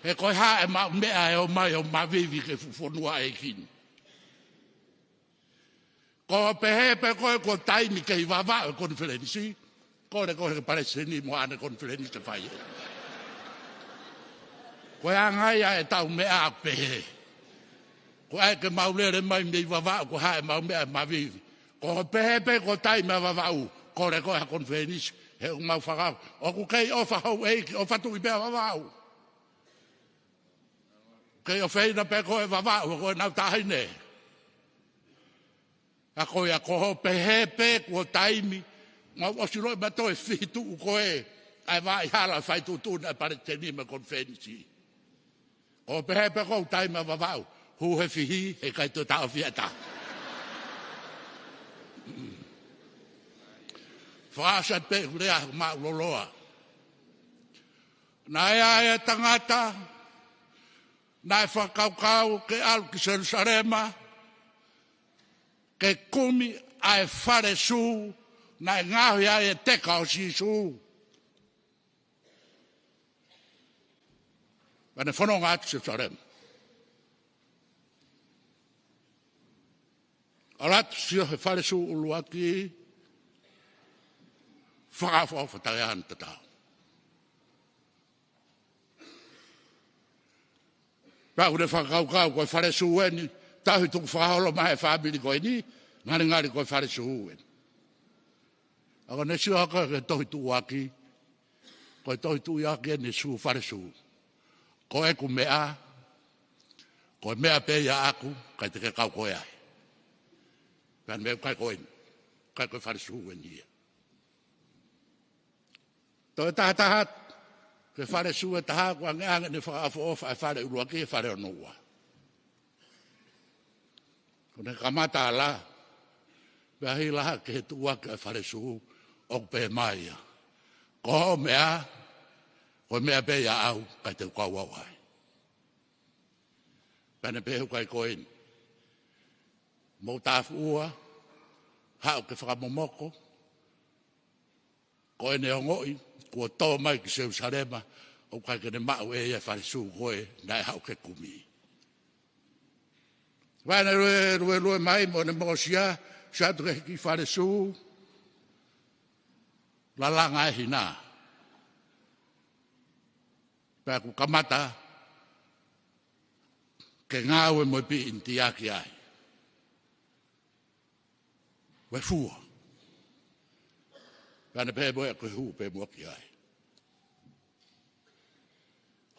He ko e hā ʻemau meʻa ʻe ō mai ʻo mavivi ki he fuʻu fonua ʻeiki ni. Ko e pehē pē ko e, ko e taimi ke Vavaʻu e konifelenisi, kole koe ki he palesiteni mo haʻane konifelenisi ke fai ē. Ko e anga ia ʻetau meʻa ʻaku pehē. Ko e ʻai ke mau lele mai mei Vavaʻu, ko e hā ʻemau meʻa ʻe mavivi. Ko e pehē pē ko e taimi ʻa Vavaʻu, kole koe ha konifelenisi, he ʻoku mau fakau. ʻOku kei ʻofa houʻeiki, ʻofa tuʻi pē ʻa Vavaʻu. Kei ʻofeina pē ko e Vavaʻu, ko ʻenau taʻahine. ʻA ko ia ko hoʻo pehē pē kuo taimi, mau ʻosi loʻi mautolu e fihituʻu ko ē, ʻa e vaʻa hala ʻo e fai tuʻutuʻuni ʻa e palesiteni mo e konifelenisi. Ko hoʻo pehē pē ko e taimi ʻa Vavaʻu, hū he fihi, heʻikai toe taʻofi ʻe taha. Fakaʻosi atu pē ʻeku lea, maʻu loloa. Naʻe ʻi ai e tangata, naʻe fakakaukau ke ʻalu ki Selusalema, ke kumi ʻa e fale Sū, naʻe ngaohi ai e teka ʻo Sīsū. Pea ne fononga atu Selusalema. ʻAlu atu, sio he fale Sū ʻuluaki, fakaʻofoʻofa, taʻe ʻi ai hano tatau. Pea ʻoku ne fakakaukau ko e fale Sū eni, tauhi tukufakaholo mai he fāmili ko eni, ngalingali ko e fale Sū eni. ʻA ko ʻene sio hake ki he tohi tuʻuaki, ko e tohi tuʻuaki eni Sū, fale Sū. Ko ʻeku meʻa, ko e meʻa pē ia ʻaʻaku, ʻikai te ke kau koe ai. Pea ne meʻa ʻikai ko eni, ʻikai ko e fale Sū eni ia. Toe tahataha atu ki he fale Sū ʻe taha, kuo ʻangeʻange ʻene fakaʻofoʻofa e fale ʻuluaki, e fale hono ua. Ko ʻene kamata ʻa e lea, pea hila hake ki he tuʻuaki ʻa e fale Sū, ʻoku pehē mai ia: Ko hoʻo meʻa, ko e meʻa pē ia ʻaʻau, ʻikai te u kau au ai. Pea ne pehē ʻoku ʻikai ko eni. Mou tāfuʻua, haʻu ke fakamomoko, ko ʻene ongoʻi kuo tō mai ki Selusalema, ʻoku ʻikai ke ne maʻu ʻe ia e fale Sū ko ē naʻe haʻu ke kumi. Pea ne lue, lue, lue mai mo ʻene mosia, sio atu ki he kiʻi fale Sū, lalanga e hina. Pea kuo kamata ke ngāue mo e piʻi ʻInitia ki ai. Ue fua. Pea ne pehē mo ia ko e hū pē muʻa ki ai.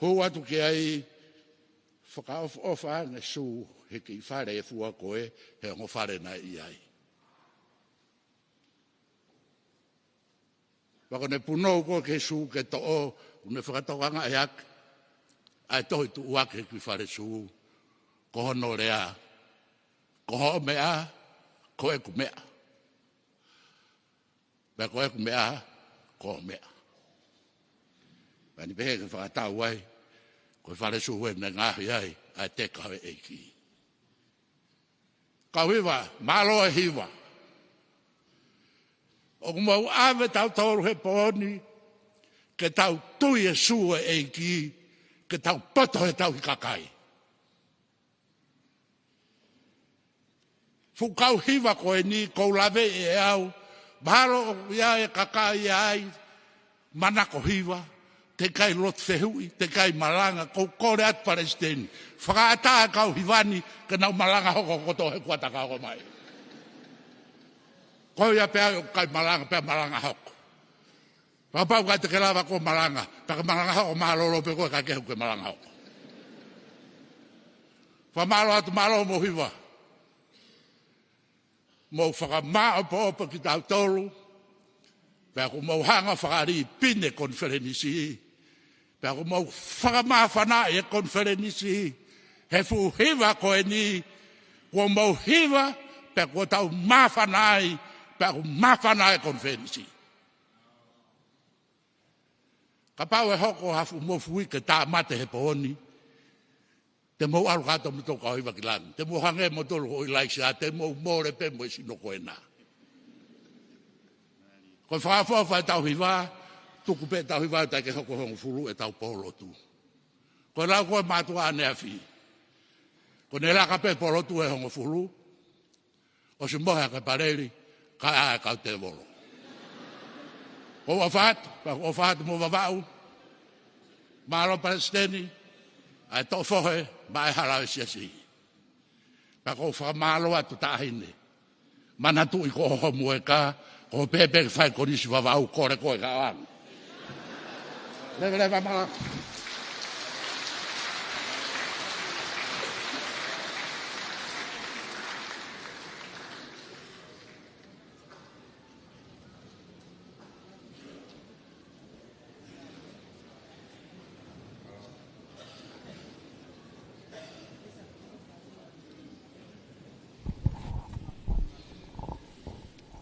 Hū atu ki ai, fakaʻofoʻofa ange Sū he kiʻi fale ʻe fua ko ē, he ongo fale naʻe ʻi ai. Pea ko ʻene punou ko ē ki he Sū ke toʻo, ʻoku ne fakatokangaʻi hake ʻa e tohi tuʻuaki he kiʻi fale Sū, ko hono lea: Ko hoʻo meʻa, ko ʻeku meʻa. Pea ko ʻeku meʻa, ko hoʻo meʻa. Pea ne pehē ke fakatau ai, ko e fale Sū eni naʻe ngaohi ai ʻa e teka ʻo e ʻEiki. Kau hiva, mālō e hiva. ʻOku mau ʻave tautolu he pō ni, ke tau tui e Sū e ʻEiki, ke tau poto he tauhi kakai. Fuʻu kau hiva ko eni, ʻoku ou laveʻi ʻe au, mahalo ʻoku ʻi ai e kakai ʻe ʻi ai, manako hiva, teʻeki ai lotu fehuʻi, teʻeki ai malanga, ʻoku ou kole atu palesiteni. Fakaʻatā e kau hiva ni, ke nau malanga hoko kotoa he kuata ka hoko mai. Ko ia pē ʻoku ʻikai malanga, pea malanga hoko. Kapau ʻikai te ke lava koe ʻo malanga, pea ke malanga hoko mālōlō pē koe, ʻikai ke hoko ke malanga hoko. Fakamālō atu, mālō hoʻomou hiva. Mou fakamāʻopoʻopo kitautolu, pea ʻoku mou hanga ʻo fakalipine e konifelenisi, pea ʻoku mou fakamāfanaʻi e konifelenisi, he fuʻu hiva ko eni, kuo mou hiva, pea kuo tau māfana ai, pea ʻoku māfana e konifelenisi. Kapau ʻe hoko ha fuʻu mofuike tāmate he pō ni, te mou ʻalu kātoa mo tō kau hiva ki langi. Te mou hangē mo tolu ʻo ʻIlaisiā, te mou mole pē mo e sino ko ena. Ko e fakaʻofoʻofa ʻetau hiva, tuku pē ʻetau hiva ʻo ʻikai ke hoko hongofulu ʻetau pō lotu. Ko e lau ko ē mātuʻa ʻaneafi, ko ʻene laka pē pō lotu ʻe hongofulu, ʻosi mohe ʻa Kapaleli, kae ʻā e kau tēvolo. Ko u ʻofa atu, pea ko u ʻofa atu mo Vavaʻu. Mālō Palesiteni, ʻa e toʻo fohe, maʻa e hala ʻo e siasi. Pea ko u fakamālō atu Taʻahine. Manatuʻi ko hoʻo muʻa, ko hoʻo pēpē ke fai ko nisi Vavaʻu, kole ko e kaoang. Leveleva mālō.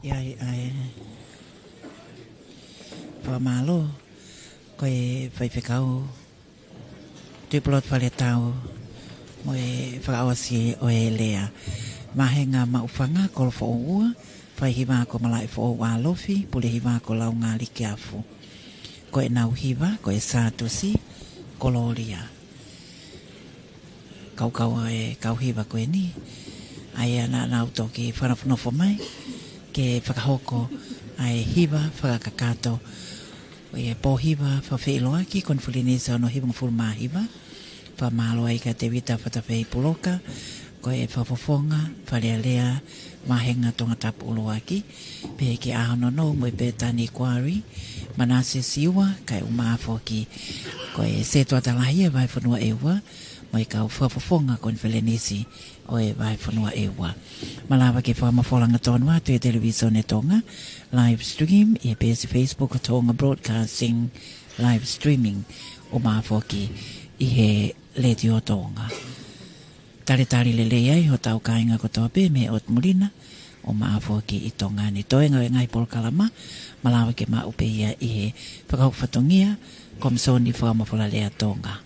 ʻIo, ʻio, ʻio. Fakamālō, ko e faifekau Tuʻipulotu Faletau mo e fakaʻosi ʻo e lea. Vāhenga Maʻufanga, Kolofoʻou ua, faihiva ko Malaʻefoʻou ʻAlofi, pulehiva ko Laungāliki Afu. Ko ʻenau hiva, ko e Sātusi, Kolōlia. Kaukau e kau hiva ko eni, ʻa ia naʻa nau toki fakanofonofo mai ke fakahoko ʻa e hiva fakakakato ʻo e pō hiva fakafeʻiloaki, konifelenisi hono hivangofulu mā hiva. Fakamālō ai kia Tēvita Fatafehi Puloka, ko e fakafofonga Fale Alea Vāhenga Tongatapu ʻUluaki, pehē kia ʻAhononou mo e Pētani Kuari, Manase Siua, kae ʻumaʻā foki ko e Setuata Lahi ʻo e Vahefonua ʻe Ua, mo e kau fakafofonga konifelenisi ʻo e Vahefonua ʻe Ua. Malava ke fakamafola hangatonu atu e Televīsone Tonga, live stream ʻi he peesi Facebook ʻa Tonga Broadcasting, live streaming, ʻumaʻā foki ʻi he Letiō Tonga. Talitali lelei ai hotau kāinga kotoa pē mei he ʻOtu Muli na, ʻumaʻā foki ʻi Tonga ni. Toenga ʻo e ngaahi polokalama, malava ke maʻu pē ia ʻi he fakahoko fatongia Komisoni Fakamafola Lea Tonga.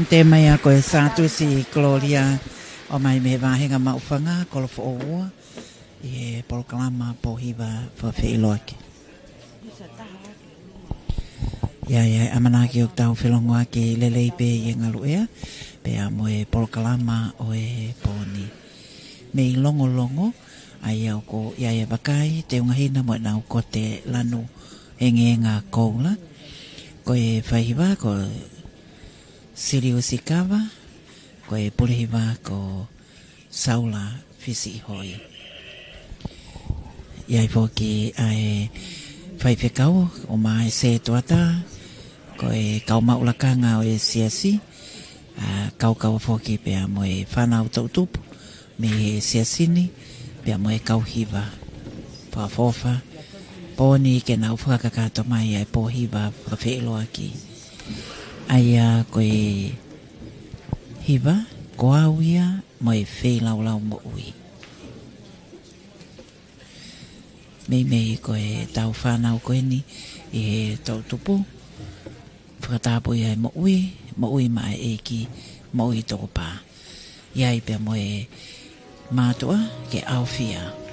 Tēmaia ko e Sātusi Kolōlia, ʻomai mei he vāhenga Maʻufanga, Kolofoʻou ua, ʻi he polokalama Pōhiva Fakafeʻiloaki. ʻIo, ʻio, ʻamanaki ʻoku tau felongoaki lelei pē ʻi he ngaluʻea, pea mo e polokalama ʻo e pō ni. Mei Longolongo, ʻa ia ʻoku ʻi ai e vakai, teunga hina mo ʻenau kote lanu engenga koula. Ko e faihiva ko Siliusi Kava, ko e pulehiva ko Saula Fisiʻihoi. ʻI ai foki ʻa e faifekau, ʻo mai Setuata, ko e kau maʻu lakanga ʻo e siasi, ʻa, kaukau foki pea mo e fānau toʻutupu mei he siasi ni, pea mo e kau hiva. Fakaʻofoʻofa pō ni ke nau fakakakato mai ʻa e Pōhiva Fakafeʻiloaki. ʻA ia ko e hiva, Ko Au Ia mo e Feilaulau Moʻui. Meimei ko e tau fānau ko eni ʻi he toʻutupu, fakatapui ʻa e moʻui, moʻui maʻa e ʻEiki, moʻui tokopā. ʻI ai pea mo e mātuʻa ke ʻaofia.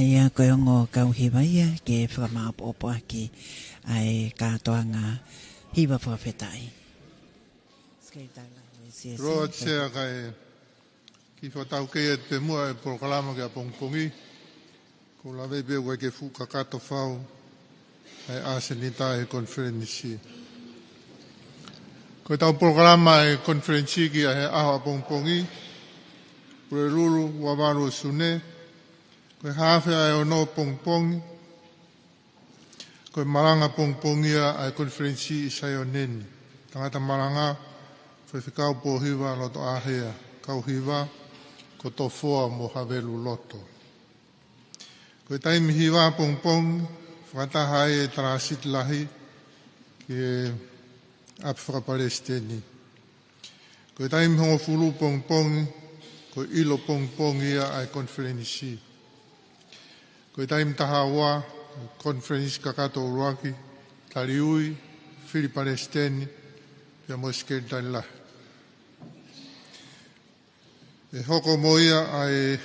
Ia ko e ongo kau hiva ia ke fakamāʻopoʻopo ʻaki ʻa e kātoanga hiva fakafetaʻi. Sekelitali Lahi ʻo e C S C. Roa Sea, kae kiʻi fakataukei atu pē muʻa e polokalama ki ʻapongipongi. Ko e lave pē ʻoku ʻikai ke fuʻu kakato fau ʻa e ʻasenita ʻi he konifelenisi. Ko ʻetau polokalama ʻa e konifelenisi ki he ʻaho ʻapongipongi, Pulelulu, ua valu ʻo Sune, ko e haafe ʻa e ono pongipongi, ko e malanga pongipongi ia ʻa e konifelenisi ʻi Saione ni. Tangata malanga, faifekau pōhiva loto ʻāhea, kau hiva ko Tofoa mo Havelu Loto. Ko e taimi hiva pongipongi, fakataha ai e Talāsiti Lahi ki he ʻapi fakapalesiteni. Ko e taimi hongofulu pongipongi, ko e ʻilo pongipongi ia ʻa e konifelenisi. Ko e taimi taha ua, konifelenisi kakato ʻuluaki, taliui, fili palesiteni, pea mo e sekelitali lahi. ʻE hoko mo ia ʻa e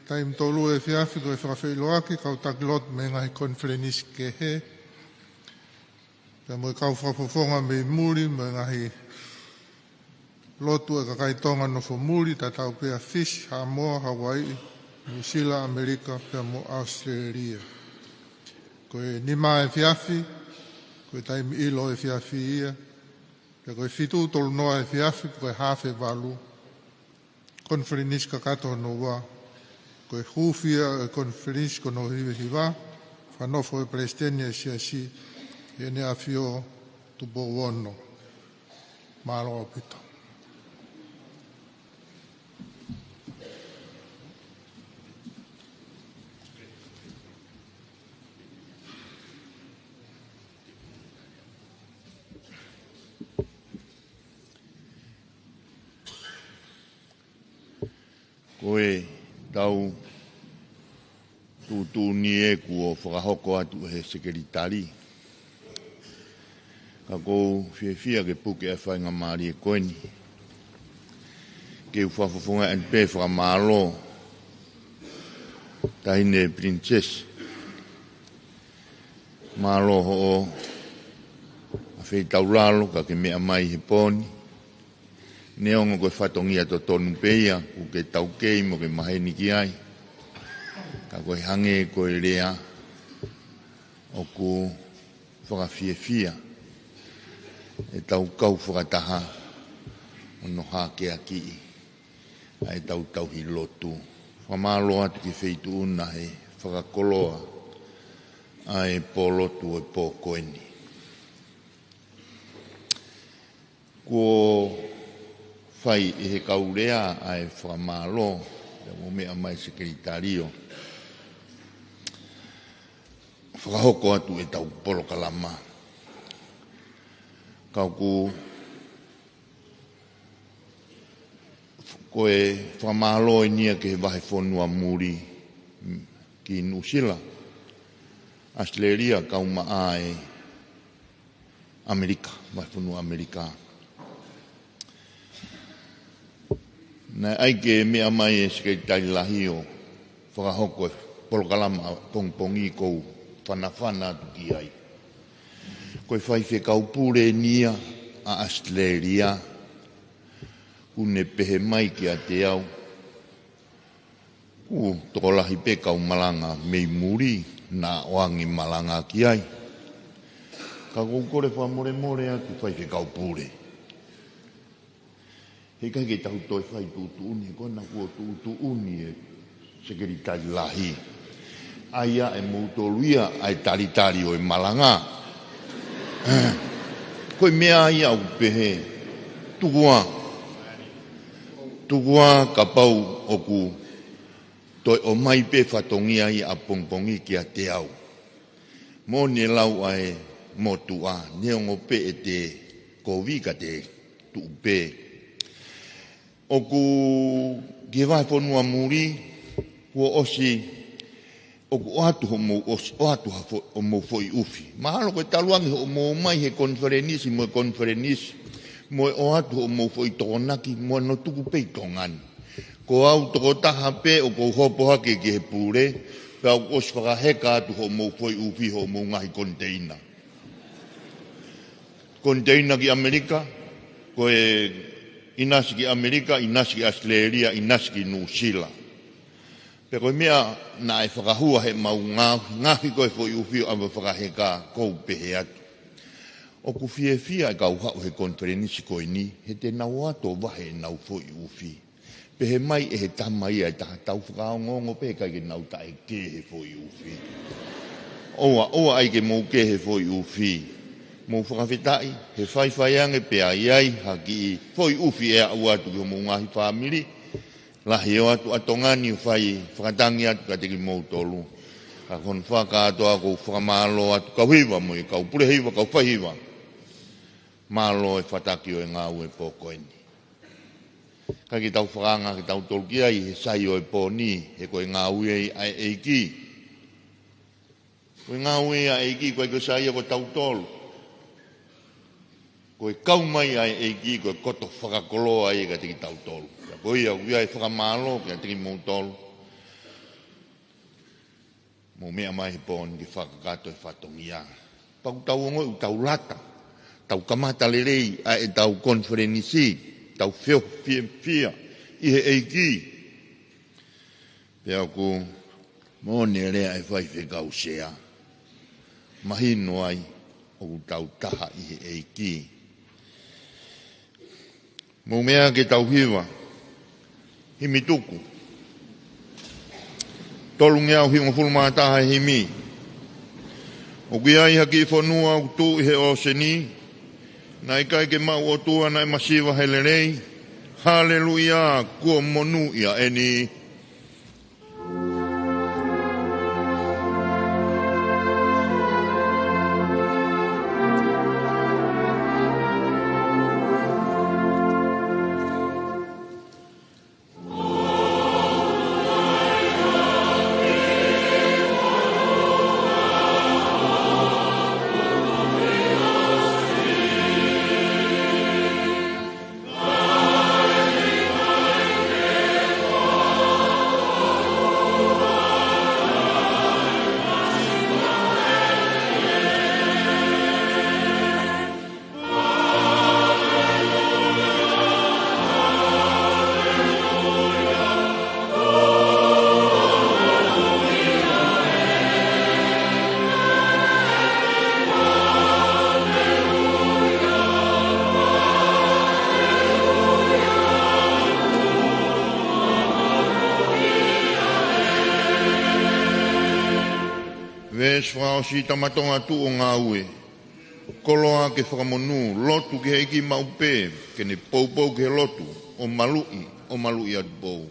taimi tolu efiafi ko e fakafeʻiloaki, kau taki lotu mei he ngaahi konifelenisi kehe, pea mo e kau fakafofonga mei muli, mo e ngaahi lotu ʻa e kakai Tonga nofo muli, tatau pē ʻa Fisi, Haʻamoa, Hauaiʻi, Nuʻusila, ʻAmelika, pea mo ʻAositelēlia. Ko e nima efiafi, ko e taimi ʻilo efiafi ia, pea ko e fitu tolu noa efiafi, ko e haafe valu, konifelenisi kakato hono ua, ko e hūfia ʻo e konifelenisi ko hono hiva hiva, fakanofo ʻe he palesiteni ʻo e siasi, ʻEne ʻAfio Tupou Ono. Mālō ʻaupito. Ko ʻetau tuʻutuʻuni ʻe kuo fakahoko atu ʻe he sekelitali. Ka ʻoku ou fiefia ke puke ʻa e faingamālie ko eni ke u fakafofongaʻi atu pē fakamālō, Taʻahine Pilinisesi. Mālō hoʻo ʻafeitaulalo ka ke meʻa mai he pō ni. Neongo ko e fatongia totonu pē ia ʻoku ke taukei mo ke maheni ki ai, ka ko e hangē ko e lea, ʻoku fakafiefia ʻetau kau fakataha ʻo nau hākeakiʻi ʻa ʻetau tauhi lotu. Fakamālō atu ki he feituʻu na he fakakoloa ʻa e pō lotu ʻo e pō ko eni. Kuo fai ʻe he kau lea ʻa e fakamālō, pea mo e meʻa mai sekelitali ʻo fakahoko atu ʻetau polokalama. Ka ʻoku, ko e fakamālō eni ia ki he vahefonua muli, ki Nuʻusila, ʻAositelēlia, kae ʻumaʻā ʻa ʻAmelika, vahefonua ʻAmelika. Naʻe ʻai ke meʻa mai e sekelitali lahi ʻo fakahoko e polokalama ʻapongipongi, ʻoku ou fanafana atu ki ai. Ko e faifekau pule eni ia ʻa ʻAositelēlia, ʻoku ne pehē mai kiate au, ʻoku tokolahi pē kau malanga mei muli naʻa ʻoange malanga ki ai. Ka ʻoku ou kole fakamolemole atu faifekau pule, heʻikai ke tau toe fai tuʻutuʻuni, he ko ena kuo tuʻutuʻuni e sekelitali lahi. ʻAi ʻe moutolu ia ʻa e talitali ʻo e malanga. Ko e meʻa ia ʻoku pehē, tuku ā, tuku ā kapau ʻoku toe ʻomai pē fatongia ia ʻapongipongi kiate au. Moʻoni e lau ʻa e motuʻa, neongo pē ʻete kovi ka te tuʻu pē. ʻOku ki he vahefonua muli, kuo ʻosi, ʻoku ʻoatu hoʻomou ʻosi, ʻoatu ha fo-, hoʻomou foʻi ʻufi. Mahalo ko e talu ange hoʻomou ō mai he konifelenisi mo e konifelenisi, mo e ʻoatu hoʻomou foʻi tokonaki, mo hono tuku pē ʻi Tonga ni. Ko au tokotaha pē ʻoku ou hopo hake ki he pule, Pea ʻoku ʻosi fakaheka atu hoʻomou foʻi ʻufi, hoʻomou ngaahi koniteina. Koniteina ki ʻAmelika, ko e ʻinasi ki ʻAmelika, ʻinasi ki ʻAositelēlia, ʻinasi ki Nuʻusila. Pea ko e meʻa naʻe fakahua heʻemau ngā-, ngaohi ko e foʻi ʻufi ʻo ʻave fakaheka, ʻoku ou pehē atu, ʻoku fiefia e kau haʻu he konifelenisi ko eni, he te nau ō atu ʻo vahe ʻenau foʻi ʻufi. Pehē mai ʻe he tama ia ʻe taha, tau fakaongoongo pē, ʻikai ke nau taʻe kehe he foʻi ʻufi. ʻOua, ʻoua ʻai ke mou kehe he foʻi ʻufi. Mou fakafetaʻi, he faifai ange pea ʻi ai ha kiʻi foʻi ʻufi ʻe aʻu atu ki homou ngaahi fāmili. Lahi ʻo ʻoatu ʻa Tonga ni ʻo fai fakatangi atu kiate kimoutolu. Ka ko hono fakakātoa ʻoku ou fakamālō atu kau hiva mo e kau pule hiva, kau faihiva. Mālō e fataki ʻo e ngāue pō ko eni. Ka ke tau fakaanga kitautolu ki ai he sai ʻo e pō ni, he ko e ngāue ia ʻa e ʻEiki. Ko e ngāue ia ʻa e ʻEiki, ʻoku ʻikai ko e sai ia ko tautolu. Ko e kau mai ʻa e ʻEiki, ko e koto fakakoloa ia kiate kitautolu. Pea ko ia, ʻoku ʻi ai e fakamālō kiate kimoutolu. Mou meʻa mai he pō ni ke fakakakato e fatongia. Pea ʻoku tau ongoʻi ʻoku tau lata, tau kamata lelei ʻa ʻetau konifelenisi, tau feohi fiefia ʻi he ʻEiki. Pea ʻoku moʻoni e lea ʻa e faifekau sea. Mahino ai ʻoku tau taha ʻi he ʻEiki. Mou meʻa ke tau hiva. Himi tuku. Tolungeau hivangofulu mā taha e himi. ʻOku ʻi ai ha kiʻi fonua ʻoku tuʻu ʻi he ʻōseni. Naʻe ʻikai ke maʻu ʻOtua, naʻe masiva he lelei. Haleluia, kuo monūʻia eni. Veesi fakaʻosi: Tama Tonga, tuʻu ʻo ngāue. Koloa ke fakamonū, lotu ki he ʻEiki maʻu pē, ke ne poupou ki he lotu, ʻo maluʻi, ʻo maluʻi atu pou.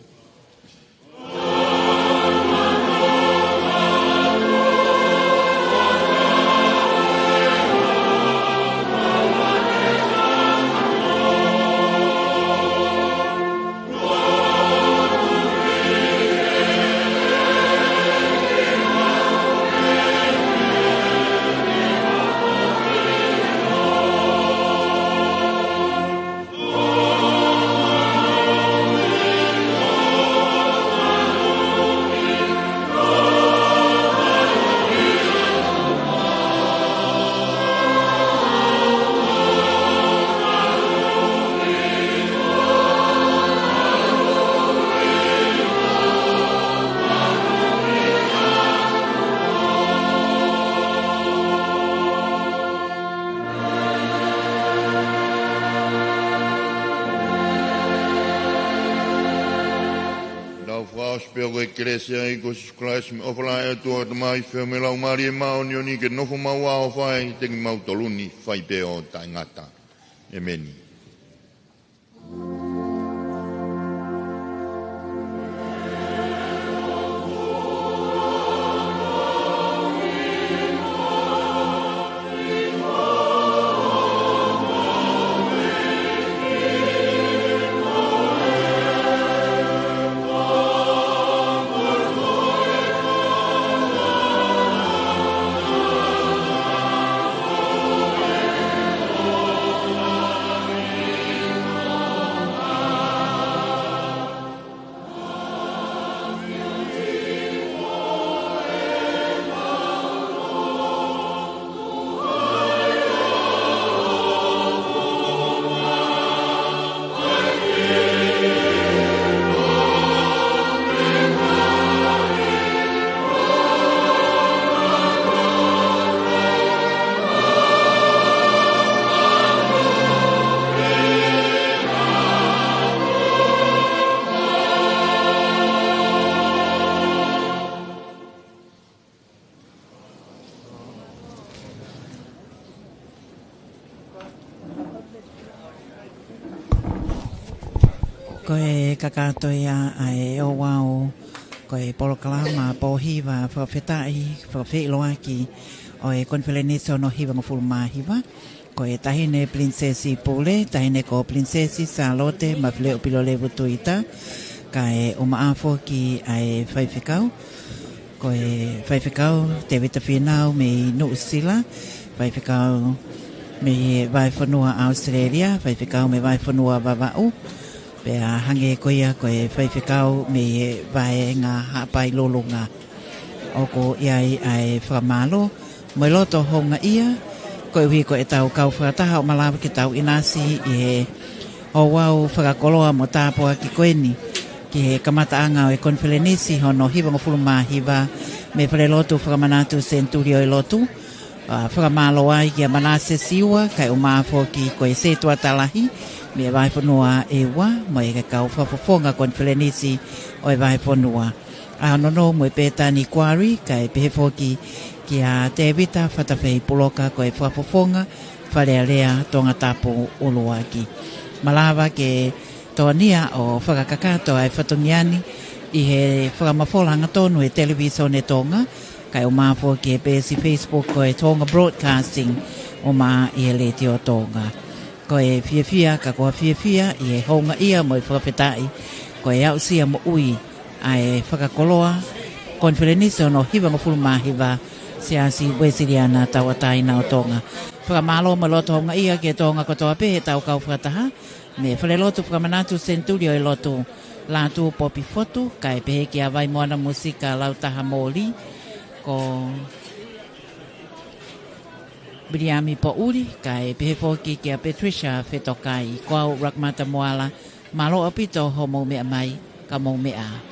Tau fakaʻosi pē ʻa e kelesi ʻa e ʻEiki ko Sīsū Kalaisi, mo e ʻofa lahi ʻa e ʻOtua ko e Tamai, feohi mo e Laumālie Māʻoniʻoni, ke nofo maʻu ʻo fai ʻiate kimautolu ni, fai pē ʻo taʻengata. ʻEmeni. Ko e kakato ia ʻa e ouau, ko e polokalama pōhiva fakafetaʻi, fakafeʻiloaki ʻo e konifelenisi hono hivangofulu mā hiva. Ko e Taʻahine Pilinisesi Pule, Taʻahine ko Pilinisesi Sālote Mafileʻo Pilolevu Tuita, kae ʻumaʻā foki ʻa e faifekau. Ko e faifekau Tēvita Fīnau mei Nuʻusila, faifekau mei he vahefonua ʻAositelēlia, faifekau mei he vahefonua Vavaʻu, pea hangē ko ia ko e faifekau mei he vaenga Haʻapai Lulunga. ʻOku ʻi ai ʻa e fakamālō mo e loto houngaʻia, koeʻuhi ko ʻetau kau fakataha ʻo malava ke tau ʻinasi ʻi he ouau fakakoloa mo tāpuaki ko eni ki he kamataʻanga ʻo e konifelenisi hono hivangofulu mā hiva mei he Falelotu Fakamanatu Senituli ʻo e Lotu. ʻA, fakamālō ai kia Manase Siua, kae ʻumaʻā foki ko e Setuata Lahi mei he vahefonua ʻEua, mo e kau fakafofonga konifelenisi ʻo e vahefonua, ʻa Nono mo e Pētani Kuari, kae pehē foki kia Tēvita Fatafehi Puloka, ko e fakafofonga Fale Alea Tongatapu ʻUluaki. Malava ke tōnia ʻo fakakakato ʻa e fatongia ni ʻi he fakamafola hangatonu ʻe he Televīsone Tonga, kae ʻumaʻā foki ki he peesi Facebook ko e Tonga Broadcasting, ʻumaʻā ʻi he Letiō Tonga. Ko e fiefia, ka ko e fiefia ʻi he houngaʻia mo e fakafetaʻi, ko e aʻusia moʻui ʻa e fakakoloa konifelenisi hono hivangofulu mā hiva Siasi Uēsiliana Tauʻatāina ʻo Tonga. Fakamālō mo e loto houngaʻia ki he Tonga kotoa pē heʻetau kau fakataha, mei he Falelotu Fakamanatu Senituli ʻo e Lotu, Lātū Popi Fotu, kae pehē kia Vaimoana Musika Lautaha Mōlī, ko Viliami Poʻuli, kae pehē foki kia Patricia Fetokai. Ko au Rakmata Moala, mālō ʻaupito hoʻomou meʻa mai, ka mou meʻa ā.